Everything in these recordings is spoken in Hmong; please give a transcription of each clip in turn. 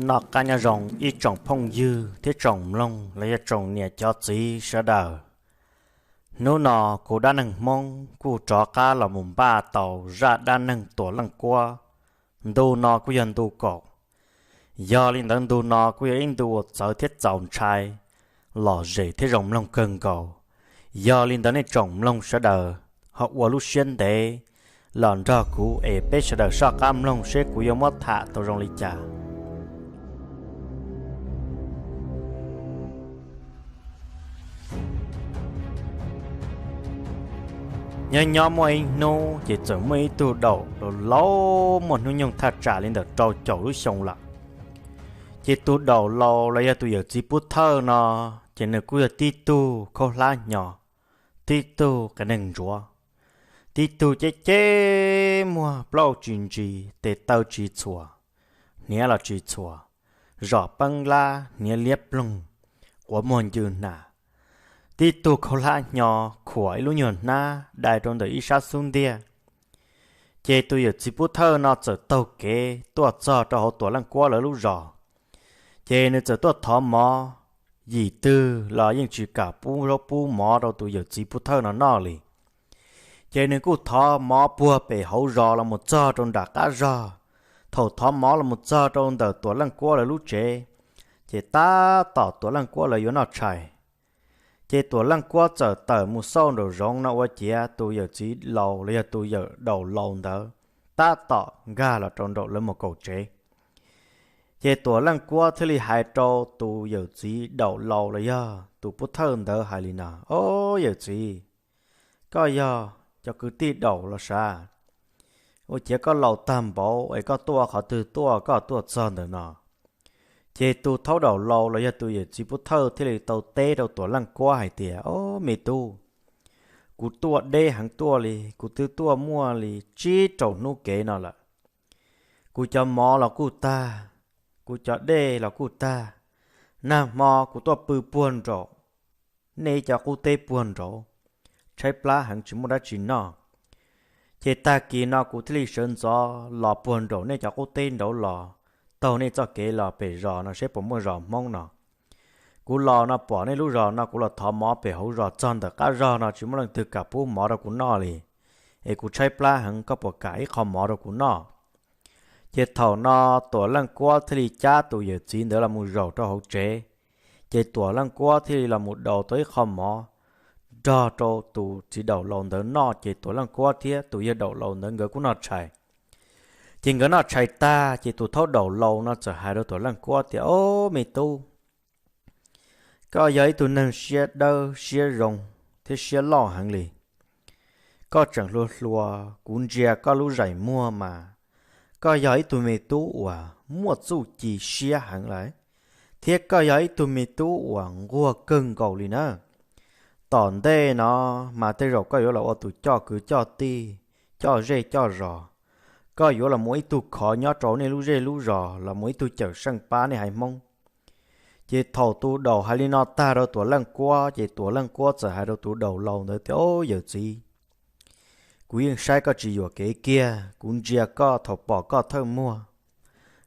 Noj qab nyob zoo ib tsoom phooj ywg thiab tsoom mloog los yog tsoom niam cov txiv sawv daws. Hnub no kuv Dab Neeg Hmoob kuj rov qab los mus npaj tau zaj dab neeg Tuam Leej Kuab. Ntu no kuj yog ntu kaum. Yog li ntawd ntu no kuj yog ib ntu uas txawv thiab txaus ntshai, lom zem thiab zoo mloog kawg nkaus. Yog li ntawd nej tsoom mloog sawv daws ho ua lub siab ntev los nrog kuv es peb sawv daws soj qab mloog seb kuv yuav muab tham tau zoo li cas. Nyob nyob muaj ib hnub ces txawm muaj ib tug daum laus laus muaj hnub nyoog thaj tsam li ntawm rau caum lub xyoo lawm. Ces tus daum laus los yog tus yawm txiv Pub Thawj no, ces nws kuj yog tib tug khaub hlab hnyo, tib tug qias neeg ntsuav, tib tug ceb ceb muag plaub tsis ntsis, tes taw tsis txhuam, hniav los tsis txhuam, zom peeb lab, hniav liab ploog, quav muag ncw hnas, tib tug khaub hlab hnyo khuam ib lub nyuag hnab dai rau ntawm ib sab xub ntiag. Ces tus yawm txiv Pub Thawj no txawm taug kev tuaj txog rau hauv Tuam Leej Kuab lawv lub zos. Ces nws txawm tuaj thov mov, yim twg los yeej tsis kam pub zaub pub mov rau tus yawm txiv Pub Thawj no noj li. Ces nws kuj thov mov puag pem hauv zos los mus txog rau nram qab zog. Thaum thov mov los mus txog rau ntawm Tuam Leej Kuab lawv lub tsev, ces tab tom Tuam Leej Kuab lawv yuav noj tshais. Ces Tuam Leej Kuab txawm tawm mus xauj nraum zoov no ua ciav tus yawm txiv laus los yog tus yawm daum laus ntawd tab tom nkag los rau nraum lawv mus kaum tsev. Ces Tuam Leej Kuab thiaj li hais rau tus yawm txiv daum laus los yog tus Pub Thawj ntawd hais li no: Au yawm txiv, koj yog cov kwv tij daum los sav? Ua ciav koj laus tag npaum es koj tuaj qhov twg tuaj koj tuaj txog ntawm no? Ces tus thaub daum laus los yog tus yawm txiv Pub Thawj thiaj li tau teb rau Tuam Leej Kuab hais tias: Au me tub, kuv tuaj deb heev tuaj li, kuv twb tuaj muaj li tsib rau hnub kev no lawm. Kuv cov mov los kuj tag, kuv cov dej los kuj tag. Nag hmo kuv tuaj pw puag nraum nej cov qub teb puag nraud, tshaib plab heev tsis muaj dab tsi noj. Ces tag kis no kuv thiaj li sawv ntxov los puag nraum nej cov qub teb nraud los taug nej txoj kev los pem zos no seb puas muaj zos Hmoob no. Kuv los no pom nej lub zos no kuv los thov mov pem hauv zos txog ntawm qab zog no tsis muaj leej twg kam pub mov rau kuv noj li, es kuv tshaib plab heev, koj puas kam ib qho mov rau kuv noj? Ces thaum no Tuam Leej Kuab thiaj li cab tus yawm txiv ntawd los mus zaum rau hauv tsev. Ces Tuam Leej Kuab thiaj li los mus daus tau ib qho mov nrog rau tus txiv daum laus ntawd noj, ces Tuam Leej Kuab thiab tus yawg daum laus ntawd nkawd kuj noj tshais. Ces nkawd noj tshais tag ces tus thaub daum laus no txawm hais rau Tuam Leej Kuab tias: Au me tub, koj yog ib tug neeg siab dawb siab zoo thiab siab loj heev li. Koj tseem hluas hluas, kuv ntsia koj lub zeem muag mas koj yog ib tug me tub uas muaj txuj ci siab heev lawm, thiab koj yog ib tug me tub uas nquag kawg nkaus li na. Tom ntej no mas tej zaum koj yuav los ua tus coj kwv coj tij, coj zej coj zos, koj yuav los ua ib tug khov nyob rau nej lub zej lub zos, los ua ib tug cawm seej pab nej haiv Hmoob. Ces thaum tus daum hais li no tag rau Tuam Leej Kuab ces Tuam Leej Kuab txawm hais rau tus daum laus ntawd tias: Au yawm txiv, kuv yeej saib koj tsis yuam kev kiag, kuv ntsia koj thaum pom koj thawj muag,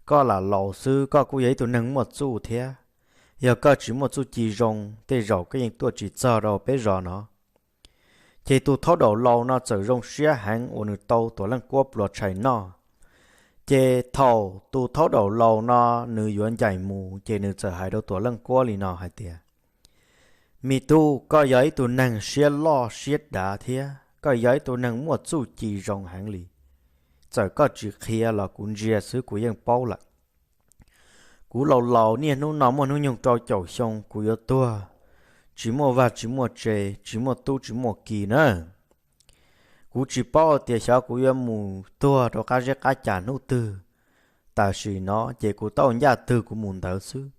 koj lam laus xwb koj kuj yog ib tug neeg muaj txuj thiab. Yog koj tsis muaj txuj ci zoo tej zaum koj yeej tuaj tsis txog rau peb zos no. Ces tus thaub daum laus no txawm zoo siab heev uas nws tau Tuam Leej Kuab pluas tshais noj. Ces thaum tus thaub daum laus no nws yuav ncaim mus ces nws txawm hais rau Tuam Leej Kuab li no hais tias: Me tub, koj yog ib tug neeg siab loj siab dav thiab koj yog ib tug neeg muaj txuj ci zoo heev li. Txawm koj tsis qhia los kuv ntsia xwb kuv yeej paub lawm. Kuv laus laus niaj hnub no muaj hnub nyoog rau caum xyoo, kuv yuav tuag tsis muaj vaj tsis muaj tse, tsis muaj tub tsis muaj ki na. Kuv tsis paub tias xyov kuv yuav mus tuag rau qab zeb qab cag hnub twg. Tam sim no ces kuv tau ncaj twg kuv mus ntawd xwb.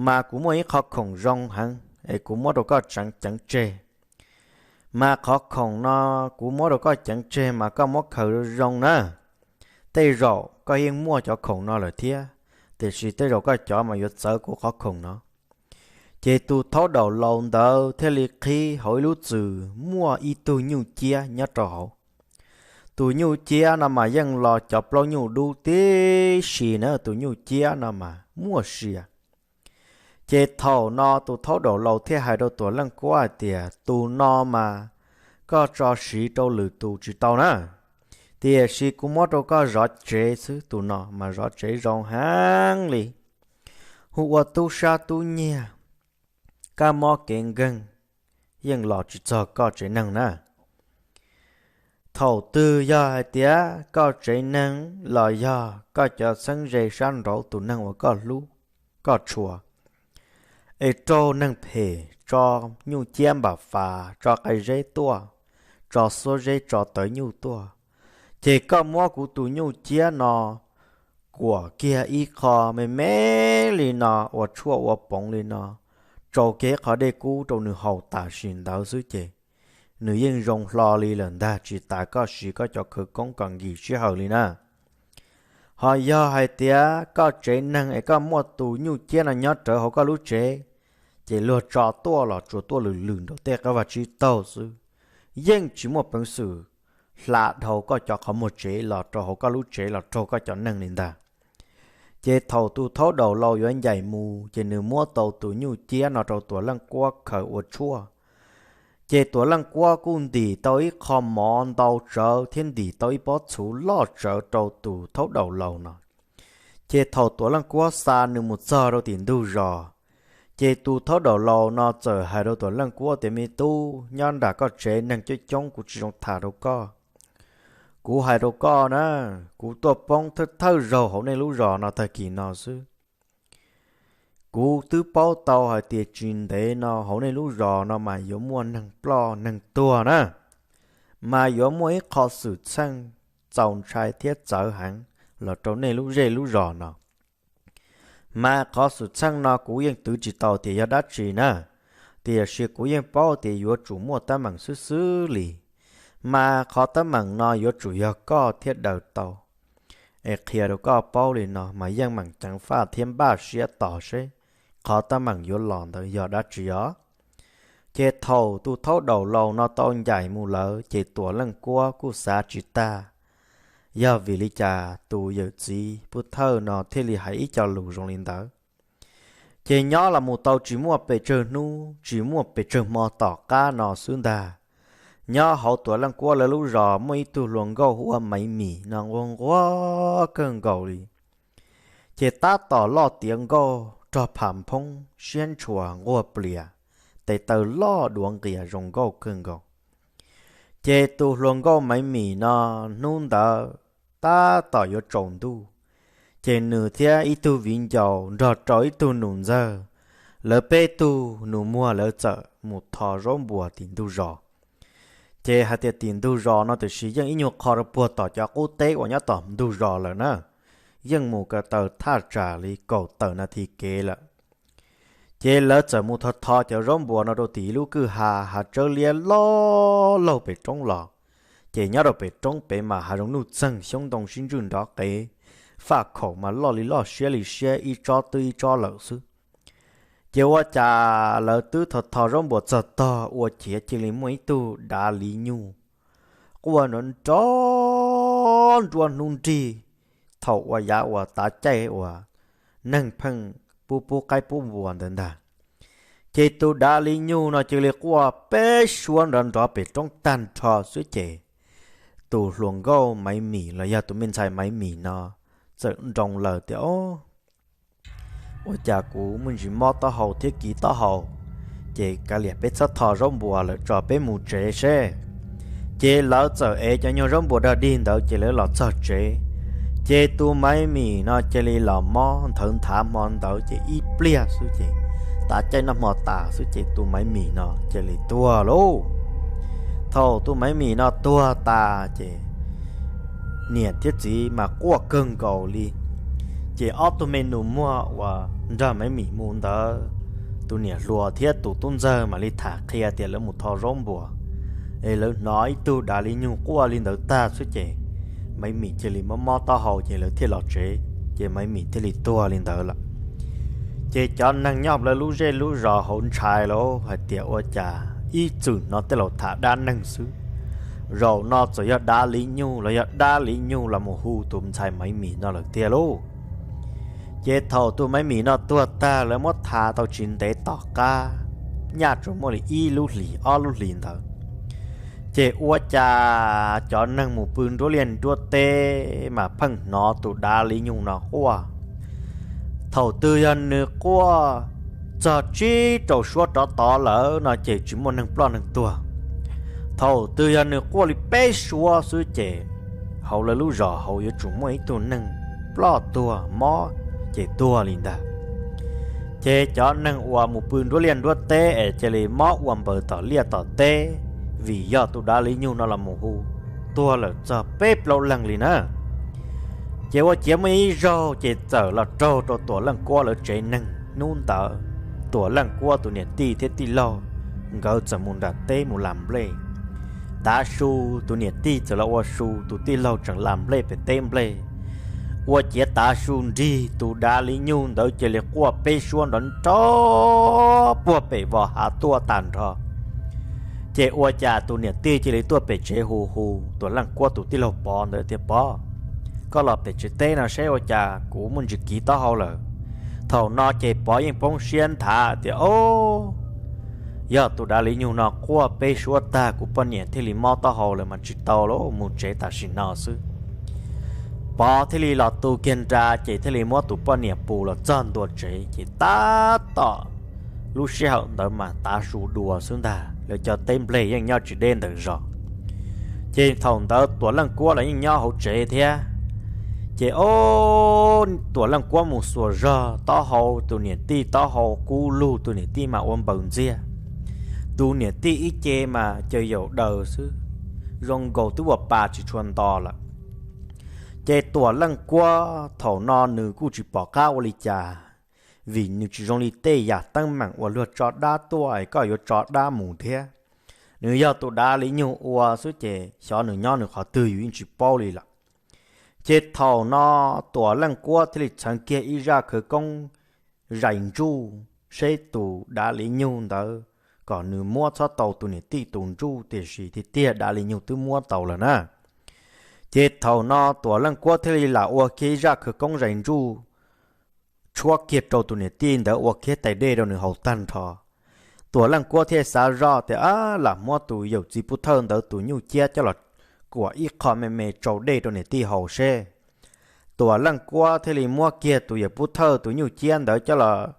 Mas kuv muaj ib qhov khoom zoo heev es kuv muab rau koj tseev ceev tseg. Mas qhov khoom no kuv muab rau koj ceev tseg mas koj muab khaws zoo na. Tej zaum koj yeej muaj cov khoom no lawm thiab, tiam sis tej zaum koj cov mas yuav txawv kuv qhov khoom no. Ces tus thaub daum laus ntawd thiaj li qhib hauv ib lub txwm muaj ib tug nyuj ciab nyob rau hauv. Tus nyuj ciab no mas yeej los cov plaub nyuj dub tib si na, tus nyuj ciab no mas muaj sia. Ces thaum no tus thaub daum laus thiaj hais rau Tuam Leej Kuab hais tias, tus no mas koj tso siv rau lwm tus tsis tau na, tiam sis kuv muab rau koj zov tsev xwb, tus no mas zov tsev zoo heev li. Hu ua tub sab tub nyiag, kab mob kev nkeeg, yeej los tsis txog koj tsev neeg na. Thaum twg yog hais tias koj tsev neeg los yog koj cov txheeb ze sab nraud tus neeg uas koj hlub, koj tshua, es raug neeg phem tso nyuj ciab npam fas, tso qe zeb tuaj, tso xuab zeb, tso tawv nyuj tuaj, ces koj muab kuv tus nyuj ciab no kuam kiag ib qho me me li no, ua tshuaj ua poov li no, tsau kiag ib qho dej kub rau nws haus tam sim ntawd xwb ces nws yeej zoo hlo li lawm ntag, tsis tas koj siv koj cov khawv koob kom nkim sij hawm li na. Ho yog hais tias koj tsev neeg es koj muaj tus nyuj ciab no nyob rawv hauv koj lub tsev, ces luag tso tuaj los tsuas tuaj lwm lwm nraum tej qab vaj tsib taug xwb, yeej tsis muaj peev xwm hla dhau koj cov qhov muag tsev los rau hauv koj lub tsev los raug koj cov neeg li ntag. Ces thaum tus thaub daum laus yuav ncaim mus ces nws muab tau tus nyuj ciab no rau Tuam Leej Kuab khaws ua tshuaj. Ces Tuam Leej Kuab kuj ntim tau ib qho mov ntau tsawv thiab ntim tau ib pob txhuv loj tsawv rau tus thaub daum laus no. Ces thaum Tuam Leej Kuab xa nws mus txog rau tim ntug zos, ces tus thaub daum laus no txawm hais rau Tuam Leej Kuab tias, me tub, nyob nram koj tsev neeg coob coob, kuv tsis zoo tham rau koj. Kuv hais rau koj na, kuv tuaj poob thawj thawj zaug hauv nej lub zos no tag kis no xwb. Kuv twb paub tau hais tias tsis ntev no hauv nej lub zos no mas yuav muaj neeg ploj neeg tuag na, mas yuav muaj ib qho xwm txheej txaus ntshai thiab txawv heev los rau nej lub zej lub zos no. Mas qhov xwm txheej no kuv yeej twv tsis tau tias yog dab tsi na, tiam sis kuv yeej paub tias yuav tsum muaj teeb meem xwb xwb li. Mas qhov teeb meem no yuav tsum yog koj thiaj daws tau. Es qhia rau koj paub li no mas yeej meem ceev faj thiab npaj siab tos seb qhov teeb meem yuav los ntawd yog dab tsi os. Ces thaum tus thaub daum laus no tau ncaim mus lawm ces Tuam Leej Kuab kuj xav tsis tag, yog vim li cas tus yawm txiv pub thawj no thiaj li hais ib co lus zoo li ntawd. Ces nyob los mus tau tsis muaj pes tsawg hnub, tsis muaj pes tsawg hmo tom qab no xwb ntag, nyob hauv Tuam Leej Kuab lawv lub zos muaj ib tug hluas nkauj hu ua Maiv Mim no nquag nquag kawg nkaus li. Ces tab tom loj tiav nkauj rog pham phoob siab ntshua nquag plias, tes taw loj duav nqias zoo nkauj kawg nkaus. Ces tus hluas nkauj Maiv Mim no hnub ntawd tab tom yuav tsaus ntuj, ces nws thiab ib tug viv ncaus nrog rau ib tug nus ntxawg, lawv peb tug nus muag lawv txawm mus tho zaub npuas tim ntug zos. Ces hais tias tim ntug zos no tiam sis yeej ib nyuag qho rau puag tom cov qub teb uas nyob tom ntug zos lawm na, yeej mus ko taw thaj tsam li kaum tawm nas this kev lawm. Ces lawv txawm mus tho tho cov zaub npuas no rau tim ib lub kwj ha hav tsawb liab loj laug pem roob los. Ces nyob rau pem roob pem mas hav zoov nuj txeeg xyoob ntoo sib ntswj nrov qev, faj khaum mas loj li loj siab li siab ib tsob twb ib tsob lawm xwb. Ces ua cas lawv twb tho tho zaub npuas txog tog ua ciav cia li muaj ib tug dav li nyuj quaj nrov nrov nruab hnub nrig, thaum ua yav uas tav caij uas neeg pheej pub pub qaib pub npua ntawd ntag. Ces tus dav li nyuj no cia li quaj peb suab nrov nrov pem roob tag nrho xwb ces tus hluas nkauj Maiv Mim los yog tus me ntxhais Maiv Mim no txawm nroo lawm tias, o, ua cas kuv muaj ntsis mob taub hau thiab kiv taub hau, ces kav liam peb txhob tho zaub npuas lawm, tso peb mus tsev seb. Ces lawv txawm ev cov nyuag zaub npuas dog dig ntawd ces lawv los txog tsev. Ces tus Maiv Mim no cia li los mob nthawv nthav hmo ntawd ces ib pliag xwb ces, tav caij noj hmo tas xwb ces tus Maiv Mim no cia li tuag lauj. Thaum tus Maiv Mim no tuag tas ces niam thiab txiv mas quaj kawg nkaus li. Ces ob tug me nus muag uas nrog Maiv Mim mus ntawd, tus niam hluas thiab tus tub ntxawg mam li tham qhia tias lawv mus tho zaub npuas, es lawv hnov ib tug dav li nyug quaj li ntawd tag xwb ces Maiv Mim cia li mob mob taub hau ces lawv thiaj los tsev, ces Maiv Mim thiaj li tuag li ntawd lawm. Ces cov neeg nyob lawv lub zej lub zos hauv ntshai lauj, hais tias ua cas ib txwm hnov tej laus tham dab neeg xwb, zaum no txawm yog dav li nyug los yog dab li nyug los mus hu tus ntxhais Maiv Mim no lawm tiag lauj. Ces thaum tus Maiv Mim no tuag tag lawv muab thav tau tsis ntev tom qab, nyaj tsuas muaj li ib lub hlis ob lub hlis ntawd, ces ua cas cov neeg mus pw nruab liaj nruab teb mas pheej hnov tus dav li nyug no quaj. Thaum twg yog nws quaj txog tsib rau suab rov tod lawm no ces tsis muaj neeg ploj neeg tuag. Thaum twg yog nws quaj li peb suab xwb ces hauv lawv lub zos hauv yuav tsum muaj ib tug neeg ploj tuag mob ces tuag li ntag. Ces cov neeg uas mus pw nruab liaj nruab teb es cia li mob ua npaws tom liaj tom teb, vim yog tus dav li nyug no los mus hu, tuag lawm txog peb plaub leeg li na. Ces ua ciav muaj ib zaug ces txawm los raug rau Tuam Leej Kuab lawv tsev neeg. Hnub ntawd Tuam Leej Kuab tus niam tij thiab tij laug nkawd txawm mus nram teb mus las nplej. Tav su tus niam tij txawm los ua su, tus tij laug tseem las nplej pem teb nplej. Ua ciav tav su nrig tus dav li nyug ntawd cia li quaj peb suab nrov nrov puag pem vos hav tuaj tag nrho. Ces ua cas tus niam tij cia li tuaj pem tsev hu hu Tuam Leej Kuab tus tij laug Pov ntawd tias, Pov, koj los pem tsev teb no seb ua cas kuv muaj ntsis kiv taub hau lawm. Thaum no ces Pov yeej poob siab nthav tias, Ob, yog tus dav li nyug no quaj peb suab tag kuv poj niam thiaj li mob taub hau lawm mas tsis tau lauj, mus tsev tam sim no xwb. Pov thiaj li los tu kiag nra ces thiaj li muab tus poj niam pus los txog ntua tsev ces tab tom lub sij hawm ntawd mas tav su dua xwb ntag, lawv cov teb nplej yeej nyob tsis deb ntawm zos. Ces thaum ntawd Tuam Leej Kuab los yeej nyob hauv tsev thiab. Ces ob, Tuam Leej Kuab mus xuas zog taub hau, tus niam tij taub hau kub lug, tus niam tij mas ua npaws ntxiag. Tus niam tij ib ce mas caws yaum daws xwb, zoo nkaus twb ua pa tsis tshua nto lawm. Ces Tuam Leej Kuab thaum no nws kuj tsis pom qab ua li cas, vim nws tsis zoo li tej yam teeb meem uas luag tso dab tuaj es koj yuav tso dab mus thiab. Nws yog tus dav li nyug ua xwb ces xyov nws nyob nws qhov twg yus yeej tsis paub li lawm. Ces thaum no Tuam Leej Kuab thiaj li txheev kiag ib zaj khawv koob zais ntsuj seb tus dav li nyug ntawd kom nws muab txhob tau tus niam tij tus ntsuj, tiam sis tiag tiag dav li nyug twb muab tau lawm na. Ces thaum no Tuam Leej Kuab thiaj li lam ua kiag ib zaj khawv koob zais ntsuj tshuab kiag rau tus niam tij ntawd ua kiag tais dej rau nws haus tag nrho. Tuam Leej Kuab thiaj xav zoj tias, Ab, lam muab tus yawm txiv Pub Thawj ntawd tus nyuj ciab coj los kuam ib qho me me tsau dej rau niam tij haus seb. Tuam Leej Kuab thiaj li muab kiag tus yawm Pub Thawj tus nyuj ciab ntawd coj los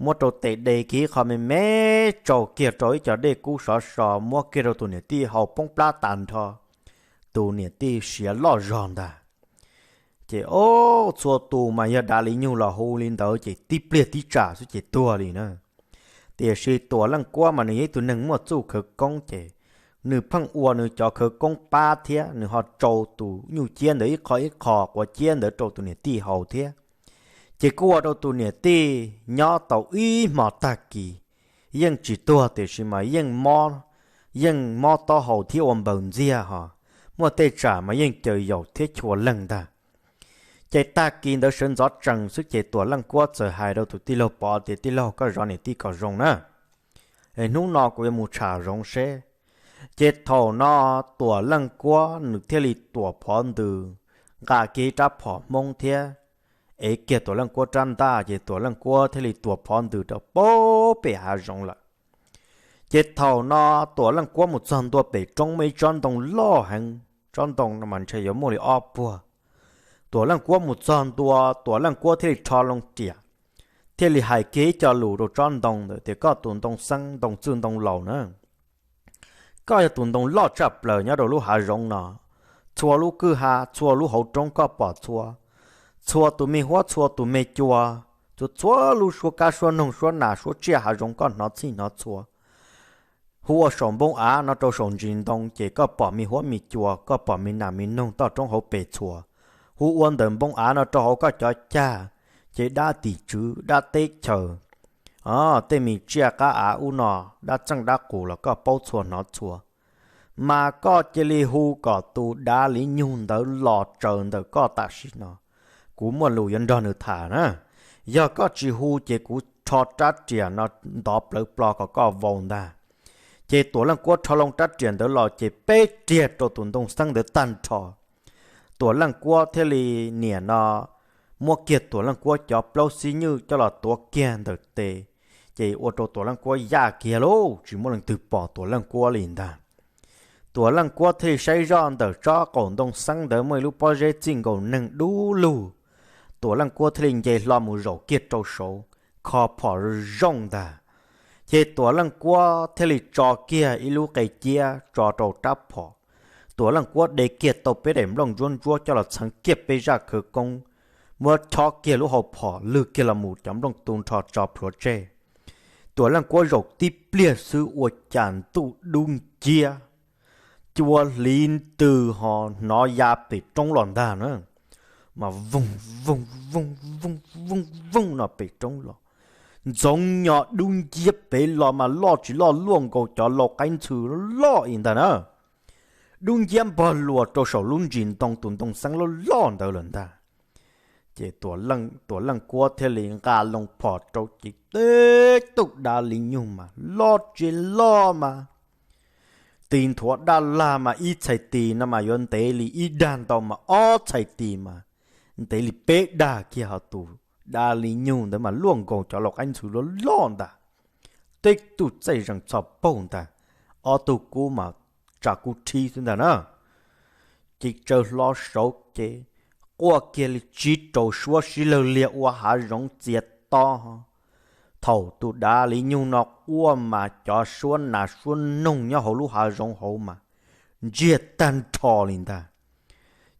muab rau tes de kiag ib qho me me tsau kiag rau ib co dej kub sov so muab kiag rau tus niam tij haus poob plab tas nrho. Tus niam tij siav loj zog ntag. Ces ob, txhua tus mas yog dav li nyug los hu li ntawd ces tib pliag tib tsam xwb ces tuag li na. Tiam sis Tuam Leej Kuab mas nws yog ib tug neeg muaj txuj khawv koob ces nws pheej ua nws cov khawv koob pab thiab nws ho tsau tus nyuj ciab ntawd ib qho ib qho quav ciab ntawd rau tus niam tij haus thiab. Ces kuj ua rau tus niam tij nyob tau ib hmo tag kis yeej tsis tuag tiam sis mas yeej mob, yeej mob taub hau thiab ua npaws ntxiag ho, muaj tej tsam mas yeej caws yaum thiab chua leeg ntag. Ces tag kis ntawd sawv ntxov tsees xwb ces Tuam Leej Kuab txawm hais rau tus tij laug Pov tias, Tij laug, koj zov niam tij kom zoo na, es hnub no kuv yuav mus tsham zoov seb. Ces thaum no Tuam Leej Kuab nws thiaj li tuam phov ntws, nqa kiag ib rab phom Hmoob thiab ev kiag Tuam Leej Kuab rab ntaj ces Tuam Leej Kuab thiaj li tuam phov ntws rau pem hav zoov lawm. Ces thaum no Tuam Leej Kuab mus txog ntua pem roob muaj ib tsob ntoo loj heev, tsob ntoo no mas ntshe yuav muaj li ob puag. Tuam Leej Kuab mus txog ntua, Tuam Leej Kuab thiaj li rho loo riam, thiaj li hais kiag ib co lus rau tsob ntoo ntawd tias, koj tus ntoo xeeb ntoo txwj ntoo laus na, koj yog tus ntoo loj tshaj plaws nyob rau lub hav zoov no. Txhua lub kwj ha, txhua lub hauv roob koj pom txhua, txhua tus me huab, txhua tus me cua, txhua txhua lub suab kab suab noog suab nas suab tsiaj hav zoov koj hnov txhij hnov txhua. Hu ua saum npoo av no rau saum ntsis ntoo ces koj pom me huab me cua, koj pom me nas me noog toj roob hauv pes txhua. Hu ua ntawm npoo av no rau hauv koj cov cag, ces dab tim tswv dab teb chaws, o, tej me tsiaj qab av ub no, dab txeej dab qus los koj paub txhua hnov txhua. Mas koj cia li hu kom tus dav liv nyug ntawd los tsaws ntawm koj tam sim no, kuv muaj lus yuav nrog nws tham na. Yog koj tsis hu ces kuv rho rab riam no ntov plawv plo kom koj vau ntag. Ces Tuam Leej Kuab rho loo rab riam ntawd los ces peb riag rau tus ntoo xeeb ntawd tag nrho. Tuam Leej Kuab thiaj li niam no muab kiag Tuam Leej Kuab cov plaub xib nyuj coj los tuav kiag ntawm tes, ces ua rau Tuam Leej Kuab yaj kiag lauj, tsis muaj leej twg pom Tuam Leej Kuab li ntag. Tuam Leej Kuab thiaj li saib zoj ntawm tsob qaum ntoo xeeb ntawd muaj ib lub pob zeb txij nkaus neeg dub lug. Tuam Leej Kuab thiaj li nce hlo mus zaum kiag rau saud, kho phom zoo ntag. Ces Tuam Leej Kuab thiaj li tso kiag ib lub qe ciab tso rau rab phom. Tuam Leej Kuab de kiag tau peb daim nplooj ntsuab ntsuab coj los txheev kiag peb zaj khawv koob, muab chob kiag lub hau phom lwg kiag los mus cov nplooj tu nrho tso plhuav tseg. Tuam Leej Kuab zaum tib pliag xwb ua cas ntuj dub nciab, cua hliv ntws ho hnov ya pem roob los ntag na. Mas voog voog voog voog voog voog no pem roob los, ntxoov nyo dub nciab pem los mas loj tsis loj luaj nkaus cov lau qaib ntxhw loj li ntag na. Dub nciab npog luas rau saum lub ntsis ntoo tus ntoo xeeb loj loj ntawd lawm ntag. Ces Tuam Leej Kuab thiaj li nqa loo phom rau ces teb tug dav liv nyug mas loj tsis loj mas, tis nthuav daj lag mas ib txhais tis no mas yuav ntev li ib dag ntau mas ob txhais tis mas ntev li peb dag kiag ho tus dav liv nyug ntawd mas luaj nkaus cov lau qaib ntxhw loj loj ntag. Teb tug txaij zees txhos paug ntag, ob tug kub mas tsa kub rhib xwb ntag na. Ces tsaws hlo saud ces quaj kiag li tsib rau suab sib lawg liag ua hav zoov txias to. Thaum tus dav liv nyug no quaj mas cov suab nas suab noog nyob hauv lub hav zoov hauv mas ntsiag tag nrho li ntag.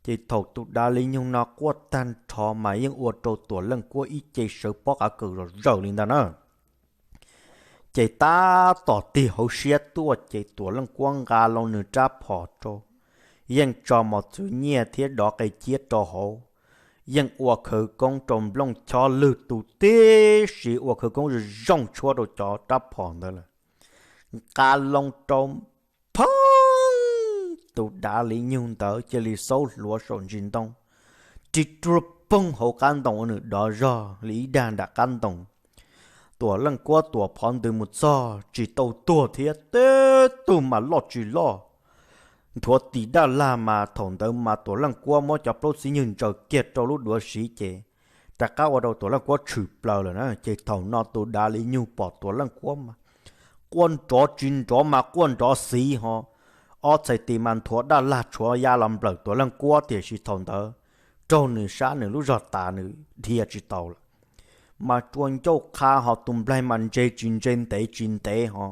Ces thaum tus dav liv nyug no quaj tag nrho mas yeej ua rau Tuam Leej Kuab ib ce sawv pob qav kaws zom zaws li ntag na. Ces tab tom tig hauv siab tuaj ces Tuam Leej Kuab nqa loo nws rab phom rau, yeej tso mos txwv nyiaj thiab dov qe ciab rau hauv, yeej ua khawv koob rau nplooj chob lwg tus tib si, ua khawv koob zoo zoo tshuab rau cov rab phom ntawd lawm. Nqa loo rau phoob, tus dav liv nyug ntawd cia li xaub hluav saum ntsis ntoo, rig ruaj poog hauv qab ntoo ua nws dov zog li ib dag nram qab ntoo. Tuam Leej Kuab tuam phov ntws mus txog tsis tau tuag thiab, teb tug mas loj tsis loj, nthuav tis daj lag mas thaum ntawd mas Tuam Leej Kuab muab cov plaub txiv nyug ntsaws kiag rau lub duav siv ces rov qab ua rau Tuam Leej Kuab tshwm plaws lawm na. Ces thaum no tus dav liv nyug pom Tuam Leej Kuab mas quaj nrov tsis nrov mas quaj nrov xiv ho, ob txhais tis mas nthuav daj lag tshuav ya los nplawm Tuam Leej Kuab, tiam sis thaum ntawd raug nws sab nws lub zog tas nws dhia tsis tau lawm. Mas rua ncauj qha ho tus nplaig mas ntse tsis ntse ntev tsis ntev ho,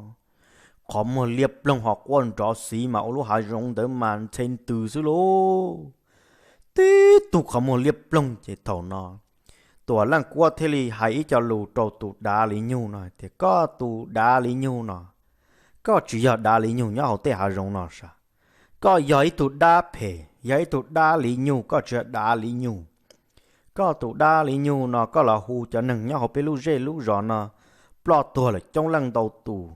qhov muag liab ploog ho quaj nrov xiv mas ua lub hav zoov ntawd mas ntxhe ntws xwb lauj. Tib tug qhov muag liab ploog ces thaum no Tuam Leej Kuab thiaj li hais ib co lus rau tus dav liv nyug no tias, koj tus dav liv nyug no, koj tsis yog dav liv nyug nyob hauv tej hav zoov no sas. Koj yog ib tug dab phem, yog ib tug dab liv nyug, koj tsis yog dav liv nyug. Koj tus dab liv nyug no koj los hu cov neeg nyob hauv peb lub zej lub zos no ploj tuag lawm coob leej ntau tus.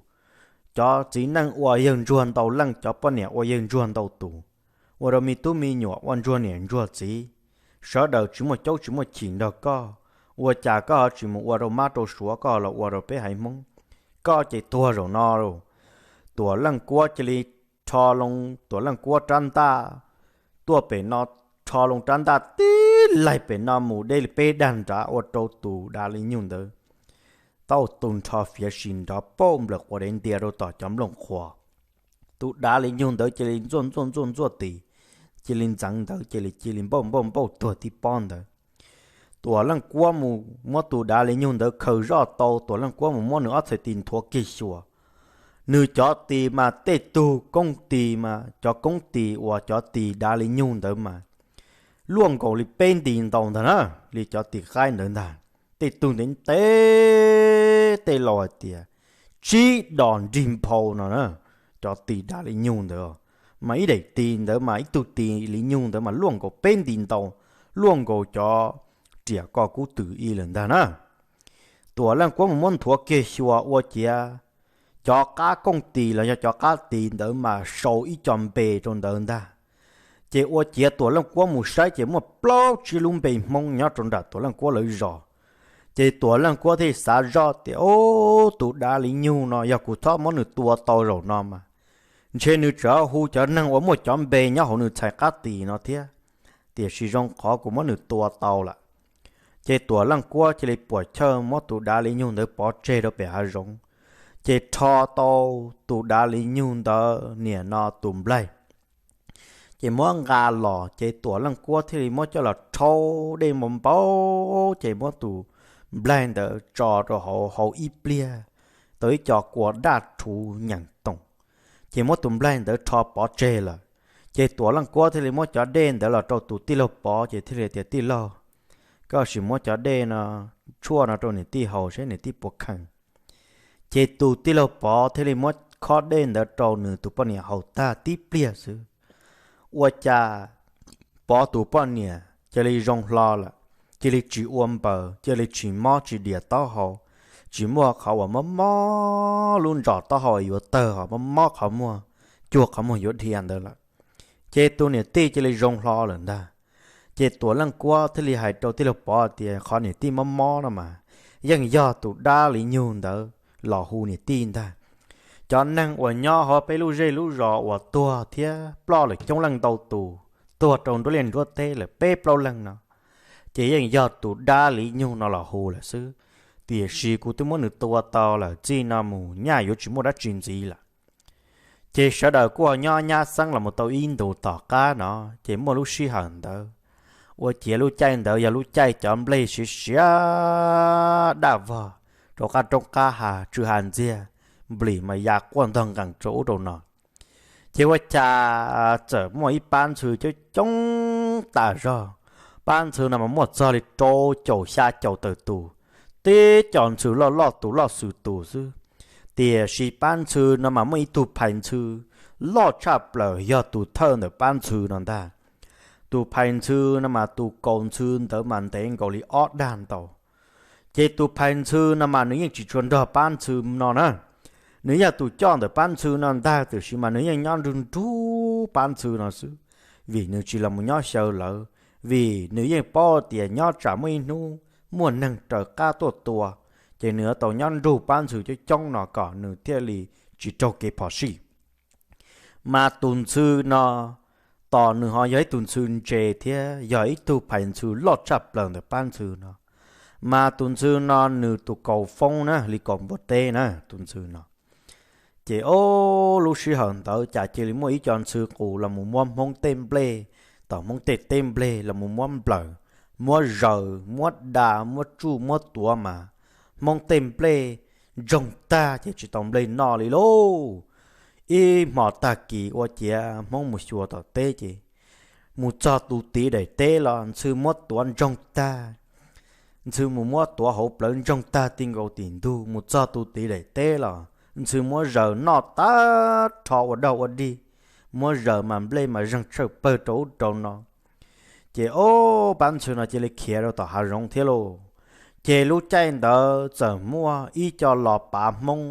Cov txiv neej ua yawg ntsuag ntau leej, cov poj niam ua yawg ntsuag ntau tus, ua rau me tub me nyuam ua ntsuag niam ntsuag txiv, sawv daws tsis muaj caub tsis muaj chim nrog koj. Ua cas koj ho tsis mus ua rau mab rau suav, koj ho los ua rau peb haiv Hmoob? Koj ces tuag zaum no lauj. Tuam Leej Kuab cia li rho loo Tuam Leej Kuab rab ntaj tuaj pem no, rho loo rab ntaj tib laig pem no mus deb li peb dag nrad ua rau tus dav liv nyug ntawd tau tu nrho fiav sis nrov pauj nplawm quas dev ntia rau tom cov nplooj qhuav. Tus dav liv nyug ntawd cia li ntxuaj ntxuaj ntxuaj ntxuaj tis, cia li ntxeev ntawd cia li cia li npauj npauj npauj tuag tib pob ntawd. Tuam Leej Kuab mus muab tus dav li nyug ntawd khaws zoj tau, Tuam Leej Kuab mus muab nws ob txhais tis nthuav kiag xyuas. Nws cov tis mas tej tug koob tis mas cov koob tis uas cov tis dav li nyug ntawd mas luaj nkaus li peb nti ntau ntag na, li cov tis qaib ntawd ntag. Tej tug ntev ntev, tej laus hais tias tsib dos nrig nphau no na. Cov tis dav li nyug ntawd mas ib daim tis ntawd mas ib tug tis li nyug ntawd mas luaj nkaus peb nti ntau, luaj nkaus cov riam ko kub twm i lawm ntag na. Tuam Leej Kuab mus muab nthuav kiag xyuas ua ciav cov qab kooj tis los yog cov qab tis ntawd mas sau ib co npe rau ntawd ntag. Ces ua ciav Tuam Leej Kuab mus saib ces muaj plaub tsib lub npe Hmoob nyob rau nram Tuam Leej Kuab lawv zos. Ces Tuam Leej Kuab thiaj xav zoj tias, Ub, tus dav li nyug no yog kuv txhob muab nws tua tau zaum no mas ntshe nws tseem hu cov neeg uas muaj cov npe nyob hauv nws txhais qab tis no thiab, tiam sis zoo qhov kuv muab nws tua tau lawm. Ces Tuam Leej Kuab cia li puam chawj muab tus dav li nyug ntawd pov tseg rau pem hav zoov, ces rho tau tus dav li nyug ntawd niam no tus nplaig. Ces muab nqa los ces Tuam Leej Kuab thiaj li muab coj los rhaub dej npau npau, ces muab tus nplaig ntawd tso rau hauv, hauv ib pliag tau ib co kua daj rhuv nyeem toom, ces muab tus nplaig ntawd rho pov tseg lawm. Ces Tuam Leej Kuab thiaj li muab cov dej ntawd los rau tus tij laug Pov, ces thiaj li tias, Tij laug, koj sim muab cov dej no tshuaj no rau niam tij haus seb niam tij puas khees. Ces tus tij laug Pov thiaj li muab khob dej ntawd rau nws tus poj niam haus tag tib pliag xwb, ua cas Pov tus poj niam cia li zoo hlo lawm, cia li tsis ua npaws, cia li tsis mob tsis dias taub hau, tsis muaj qhov uas mob mob lub ntsos taub hau yuav tawg, ho mob mob qhov muag, cuag qhov muag yuav dhia ntawd lawm. Ces tus niam tij cia li zoo hlo lawm ntag. Ces Tuam Leej Kuab thiaj li hais rau tij laug Pov tias, Qhov niam tij mob mob no mas yeej yog tus dab li nyug ntawd los hu niam tij ntag. Cov neeg uas nyob hauv peb lub zej lub zos uas tuag thiab ploj lawm coob leej ntau tus, tuag rau nruab liaj nruab teb lawm peb plaub leeg no, ces yeej yog tus dab li nyug no los hu lawm xwb. Tiam sis kuv twb muab nws tua tau lawm, txij no mus nyaj yuav tsis muaj dab tsi ntxiv lawm. Ces sawv daws kuj ho nyob nyab xeeb los mus tau ib ntus tom qab no, ces muaj lub sij hawm ntawd, ua ciav lub caij ntawd yog lub caij cov nplej siav siav daj vog rau qab roob qab hav, tsw ha ntxiag, nplis mas ya quaj ntog nqees rau ub rau no. Ces ua cas txawm muaj ib pab ntxhw coob coob tas zog. Pab ntxhw no mas muaj txog li rau caum xya caum tawm tus, tib co ntxhw loj loj tus loj xwm tus xwb. Tiam sis pab ntxhw no mas muaj ib tug phais ntxhw loj tshaj plaws yog tus thawj ntawm pab ntxhw no ntag. Tus phais ntxhw no mas tus kaus ntxhw ntawd mas ntev nkaus li ob dag ntau. Ces tus phais ntxhw no mas nws yeej tsis tshua nrog pab ntxhw no na. Nws yog tus coj ntawm pab ntxhw no ntag, tiam sis mas nws yeej nyob nrug nrug pab ntxhw no xwb, vim nws tsis los mus nyob xyaw lawv, vim nws yeej paub tias nyob tsam muaj ib hnub muaj neeg raws qab tuaj tua, ces nws yuav tau nyob nrug pab ntxhw coob coob no kom nws thiaj li tsis raug kev phom sij. Mas tus ntxhw no, tos nws ho yog ib tug ntxhw ntse thiab yog ib tug phais ntxhw loj tshaj plaws ntawm pab ntxhw no. Mas tus ntxhw no nws tus kaus foob na li kaus npua teb na tus ntxhw no. Ces ob lub sij hawm ntawd cas cia li muaj ib co ntxhw qus los mus muab Hmoob tej nplej, tom Hmoob tej teb nplej los mus muab nplawm, muab zaws, muab da, muab tsuj, muab tuav mas Hmoob tej nplej ntsoog tag ces tsis tau nplej noj li lauj. Ib hmo tag kis ua ciav Hmoob mus xyuas tom teb ces mus txog tus tid daim teb los ntxhw muab tuav ntsoog tag. Ntxhw mus muab tuav hauv plawv ntsoog tag ti nkaus tim ntug, mus txog tus tid daim teb los ntxhw muab zaws noj tag rho ua dog ua dig, muab zaws mas nplej mas zeeg tshawj pawg rau ub rau no. Ces ob pab ntxhw no cia li khiav rau tom hav zoov thiab lauj. Ces lub caij ntawd txawm muaj ib co los pav Hmoob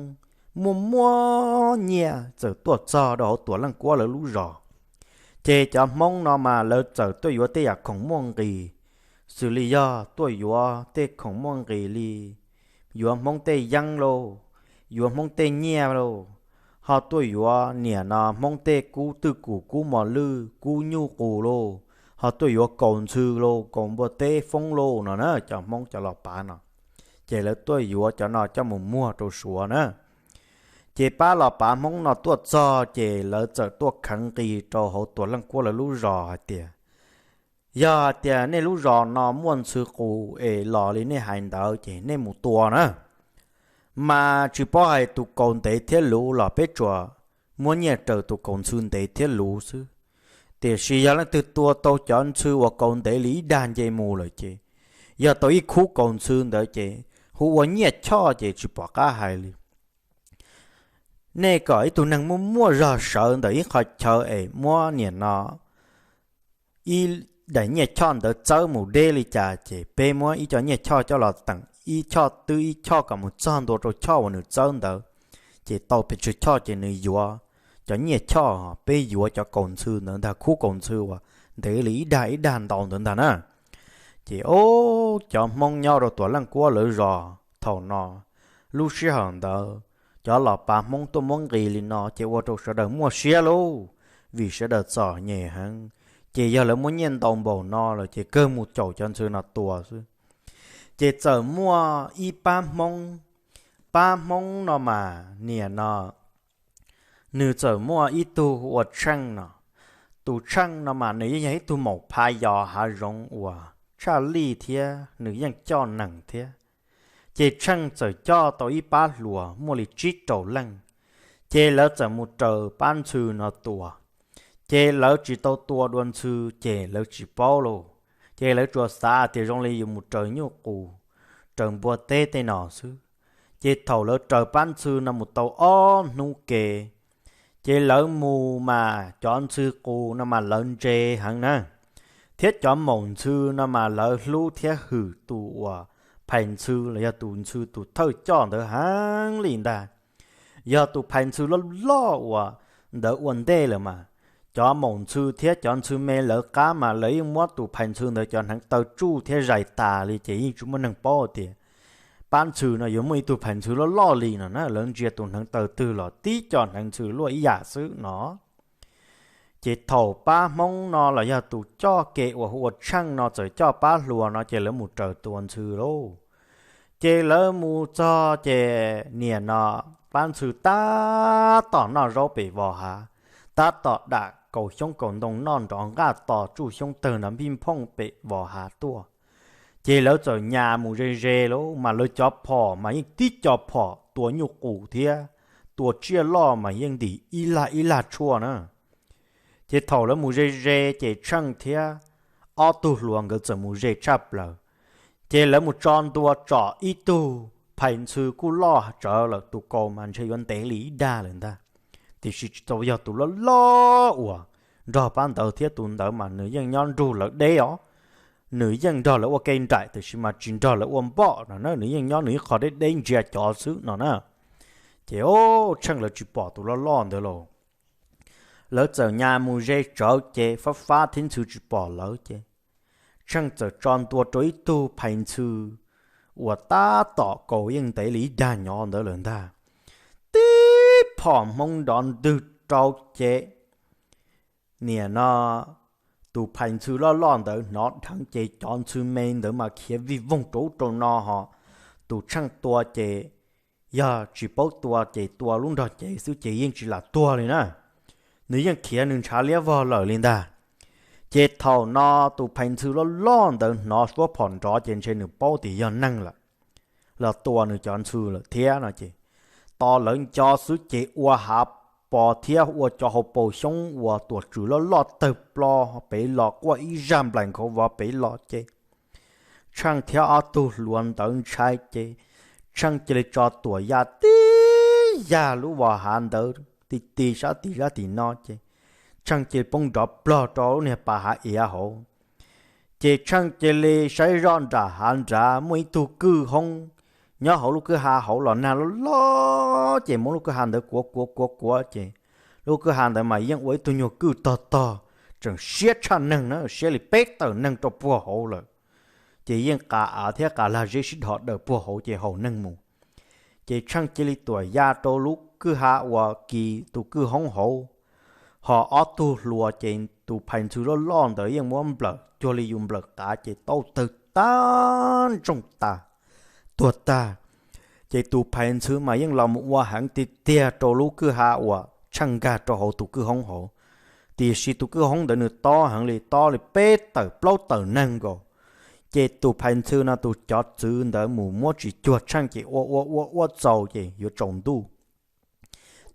muaj muaj nyiaj txawm tuaj txog rau hauv Tuam Leej Kuab lawv lub zos. Ces cov Hmoob no mas lawv txawm tuaj yuav tej yam khoom muaj nqis, xws li yog tuaj yuav tej khoom muaj nqis li yuav Hmoob tej yeeb lauj, yuav Hmoob tej nyiaj lauj, ho tuaj yuav niam no Hmoob tej kub twj kum, kub mos lwj, kub nyuj qus lauj, ho tuaj yuav kaus ntxhw lauj, kaus npua teb foob lauj no na, cov Hmoob cov los pav no. Ces lawv tuaj yuav cov no coj mus muag rau Suav na. Ces pab los pav Hmoob no tuaj txog ces lawv txawm tuaj kheev nqis rau hauv Tuam Leej Kuab lawv lub zos hais tias, Yog hais tias nej lub zos no muaj ntxhw qus es los li nej hais ntawd ces nej mus tua na. Mas tsis paub hais tus kaus ntev thiab luv los peb tsuas muab nyiaj raws tus kaus ntxhw ntev thiab luv xwb. Tiam sis yog leej twg tua tau cov ntxhw uas kaus ntev li ib dag nce mus lawm ces yog tau ib khub kaus ntxhw ntawd ces hu ua nyiaj choj ces tsis pom qab hais li. Nej kom ib tug neeg muaj muaj zog sawv ntawm ib qho chaw es muab niam no ib daim nyiaj choj ntawd txawb mus deb li cas ces peb muab ib co nyiaj choj coj los teem ib choj twb ib choj kom mus txog ntua rau choj uas nws txawb ntawd, ces tau pes tsawg choj ces nws yuav cov nyiaj choj, peb yuav cov kaus ntxhw ntawd ntag, khub kaus ntxhw uas ntev li ib dag ib dag ntau ntawd ntag na. Ces o, cov Hmoob nyob rau Tuam Leej Kuab lawv zos thaum no, lub sij hawm ntawd cov los pav Hmoob tuaj muab nqis li no ces ua rau sawv daws muaj siab lauj, vim sawv daws txom nyem heev, ces yog lawv muab nyiaj ntau npaum no lawm ces kawg mus caum cov ntxhw no tua xwb. Ces txawm muaj ib pab Hmoob, pab Hmoob no mas niam no nws txawm muaj ib tug ua Tsheej no. Tus Tsheej no mas nws yeej yog ib tug maum phav yos hav zoov uas tshaj lij thiab nws yeej coj nees thiab. Ces Tsheej txawm coj tau ib pab hluas muaj li tsib rau leej, ces lawv txawm mus raws pab ntxhw no tua. Ces lawv tsis tau tua dua ntxhw ces lawv tsis paub lauj, ces lawv tsuas xav tias zoo li yus mus raws nyuj qus, raws npua teb tej no xwb. Ces thaum lawv raws pab ntxhw no mus tau ob hnub ke, ces lawv mus mas cov ntxhw qus no mas lawv ntse heev na, thiab cov maum ntxhw no mas lawv hlub thiab hwm tus uas phais ntxhw los yog tus ntxhw tus thawj coj ntawd heev li ntag. Yog tus phais ntxhw loj loj uas ntawd ua ntej lawm mas cov maum ntxhw thiab cov ntxhw me lawv qab mas lawv yeej muab tus phais ntxhw ntawd cov hneev taw tsuj thiab zais tas li ces yeej tsis muaj neeg paub tias pab ntxhw no yuav muaj ib tug phais ntxhw loj loj li no na. Lawv ntsia tus hneev taw twg los tib co hneev ntxhw luaj ib yam xwb no. Ces thaum pab Hmoob no los yog tus coj ke uas hu ua Tsheej no txawm coj pab hluas no ces lawv mus raws tua ntxhw lauj. Ces lawv mus txog ces niam no pab ntxhw tab tom noj zaub pem vos hav, tab tom dam kaus xyoob kaus ntoo noj nrov nqaj tos tsuj xyoob tawg nrov npij nphooj pem vos hav tuaj. Ces lawv txawm nyas mus ze ze lauj, mas lawv cov phom mas yeej tib co phom tua nyuj qus thiab tua tsiaj loj mas yeej ntim ib lag ib lag tshuaj na. Ces thaum lawv mus ze ze ces Tsheej thiab ob tug hluas nkawd txawm mus ze tshaj plaws. Ces lawv mus tso ntua tsom ib tug phais ntxhw kuj loj tsawv lawm, tus kaus mas ntshe yuav ntev li ib dag lawm ntag, tiam sis tsis tau yog tus loj loj uas nrog pab ntawd thiab, tus ntawd mas nws yeej nyob nrug lawv deb os. Nws yeej nrog lawv ua ke nraim tiam sis mas tsis nrog lawv ua npoj no na, nws yeej nyob nws ib qho deb deb ntsia cov xwb no na. Ces o, Tsheej lawv tsis pom tus loj loj ntawd lauj. Lawv txawm nyas mus ze tsawv ces fab fab thiab ntxhw tsis pom lawv ces Tsheej txawm tso ntua rau ib tug phais ntxhw uas tab tom kaus yeej ntev li ib dag nyob ntawd lawm ntag. Tib phom Hmoob nrov ntwg rau ces niam no tus phais ntxhw loj loj ntawd hnov dheev ces cov ntxhw me ntawd mas khiav vij voog rau ub rau no ho. Tus Tsheej tua ces yog tsis paub tua ces tua lub nrog cev xwb ces yeej tsis lam tuag li na. Nws yeej khiav nws ntshav liab vog lawm li ntag. Ces thaum no tus phais ntxhw loj loj ntawd hnov suab phom nrov ces ntshe nws paub tias yog neeg lawm los tua nws cov ntxhw lawm thiab no ces tos lawv nco xwb ces ua hav pos thiab ua cov hauv paus xyoob uas tuam tswm loj loj tawg plo pem los quaj ib zaj nplaim nkhav vov pem los ces Tsheej thiab ob tug hluas ntawd ntshai ces Tsheej cia li tso tuam ya tib yag lub vos hav ntawd ti ti sab tim sab tim no ces Tsheej cia li poob nrov plog rau lub niag pas hav iav hauv. Ces Tsheej cia li saib zoj nram hav nrad muaj ib tug kwj hoob nyob hauv lub kwj ha hauv los nag loj loj ces muab lub kwj ha ntawd kuav kuav kuav kuav ces lub kwj ha ntawd mas yeej ua ib tug nyuag kwj tog tog, tseem siab tshaj neeg na, siab li peb tawm neeg rau puag hauv lawm. Ces yeej qas av thiab qas lag zeb sib dhos daws puag hauv ces haum neeg mus. Ces Tsheej cia li tuam ya rau lub kwj ha uas kis tus kwj hoob hauv, ho ob tug hluas ces tus phais ntxhw loj loj ntawd yeej muab nplawm cuag li yus nplawm qav ces tau tawg tag ntsoog tas, tuag tag. Ces tus phais ntxhw mas yeej los mus ua heev tiag tiag rau lub kwj ha uas Tsheej nkag rau hauv tus kwj hoob hauv. tiam sis tus kwj hoob ntawd nws tob heev li, tob li peb tawm plaub tawm neeg nkaus. Ces tus phais ntxhw no tus cov txwv ntawd mus muab tsis cuag tsheej ces ua ua ua ua txaus ces yuav tsaus ntuj.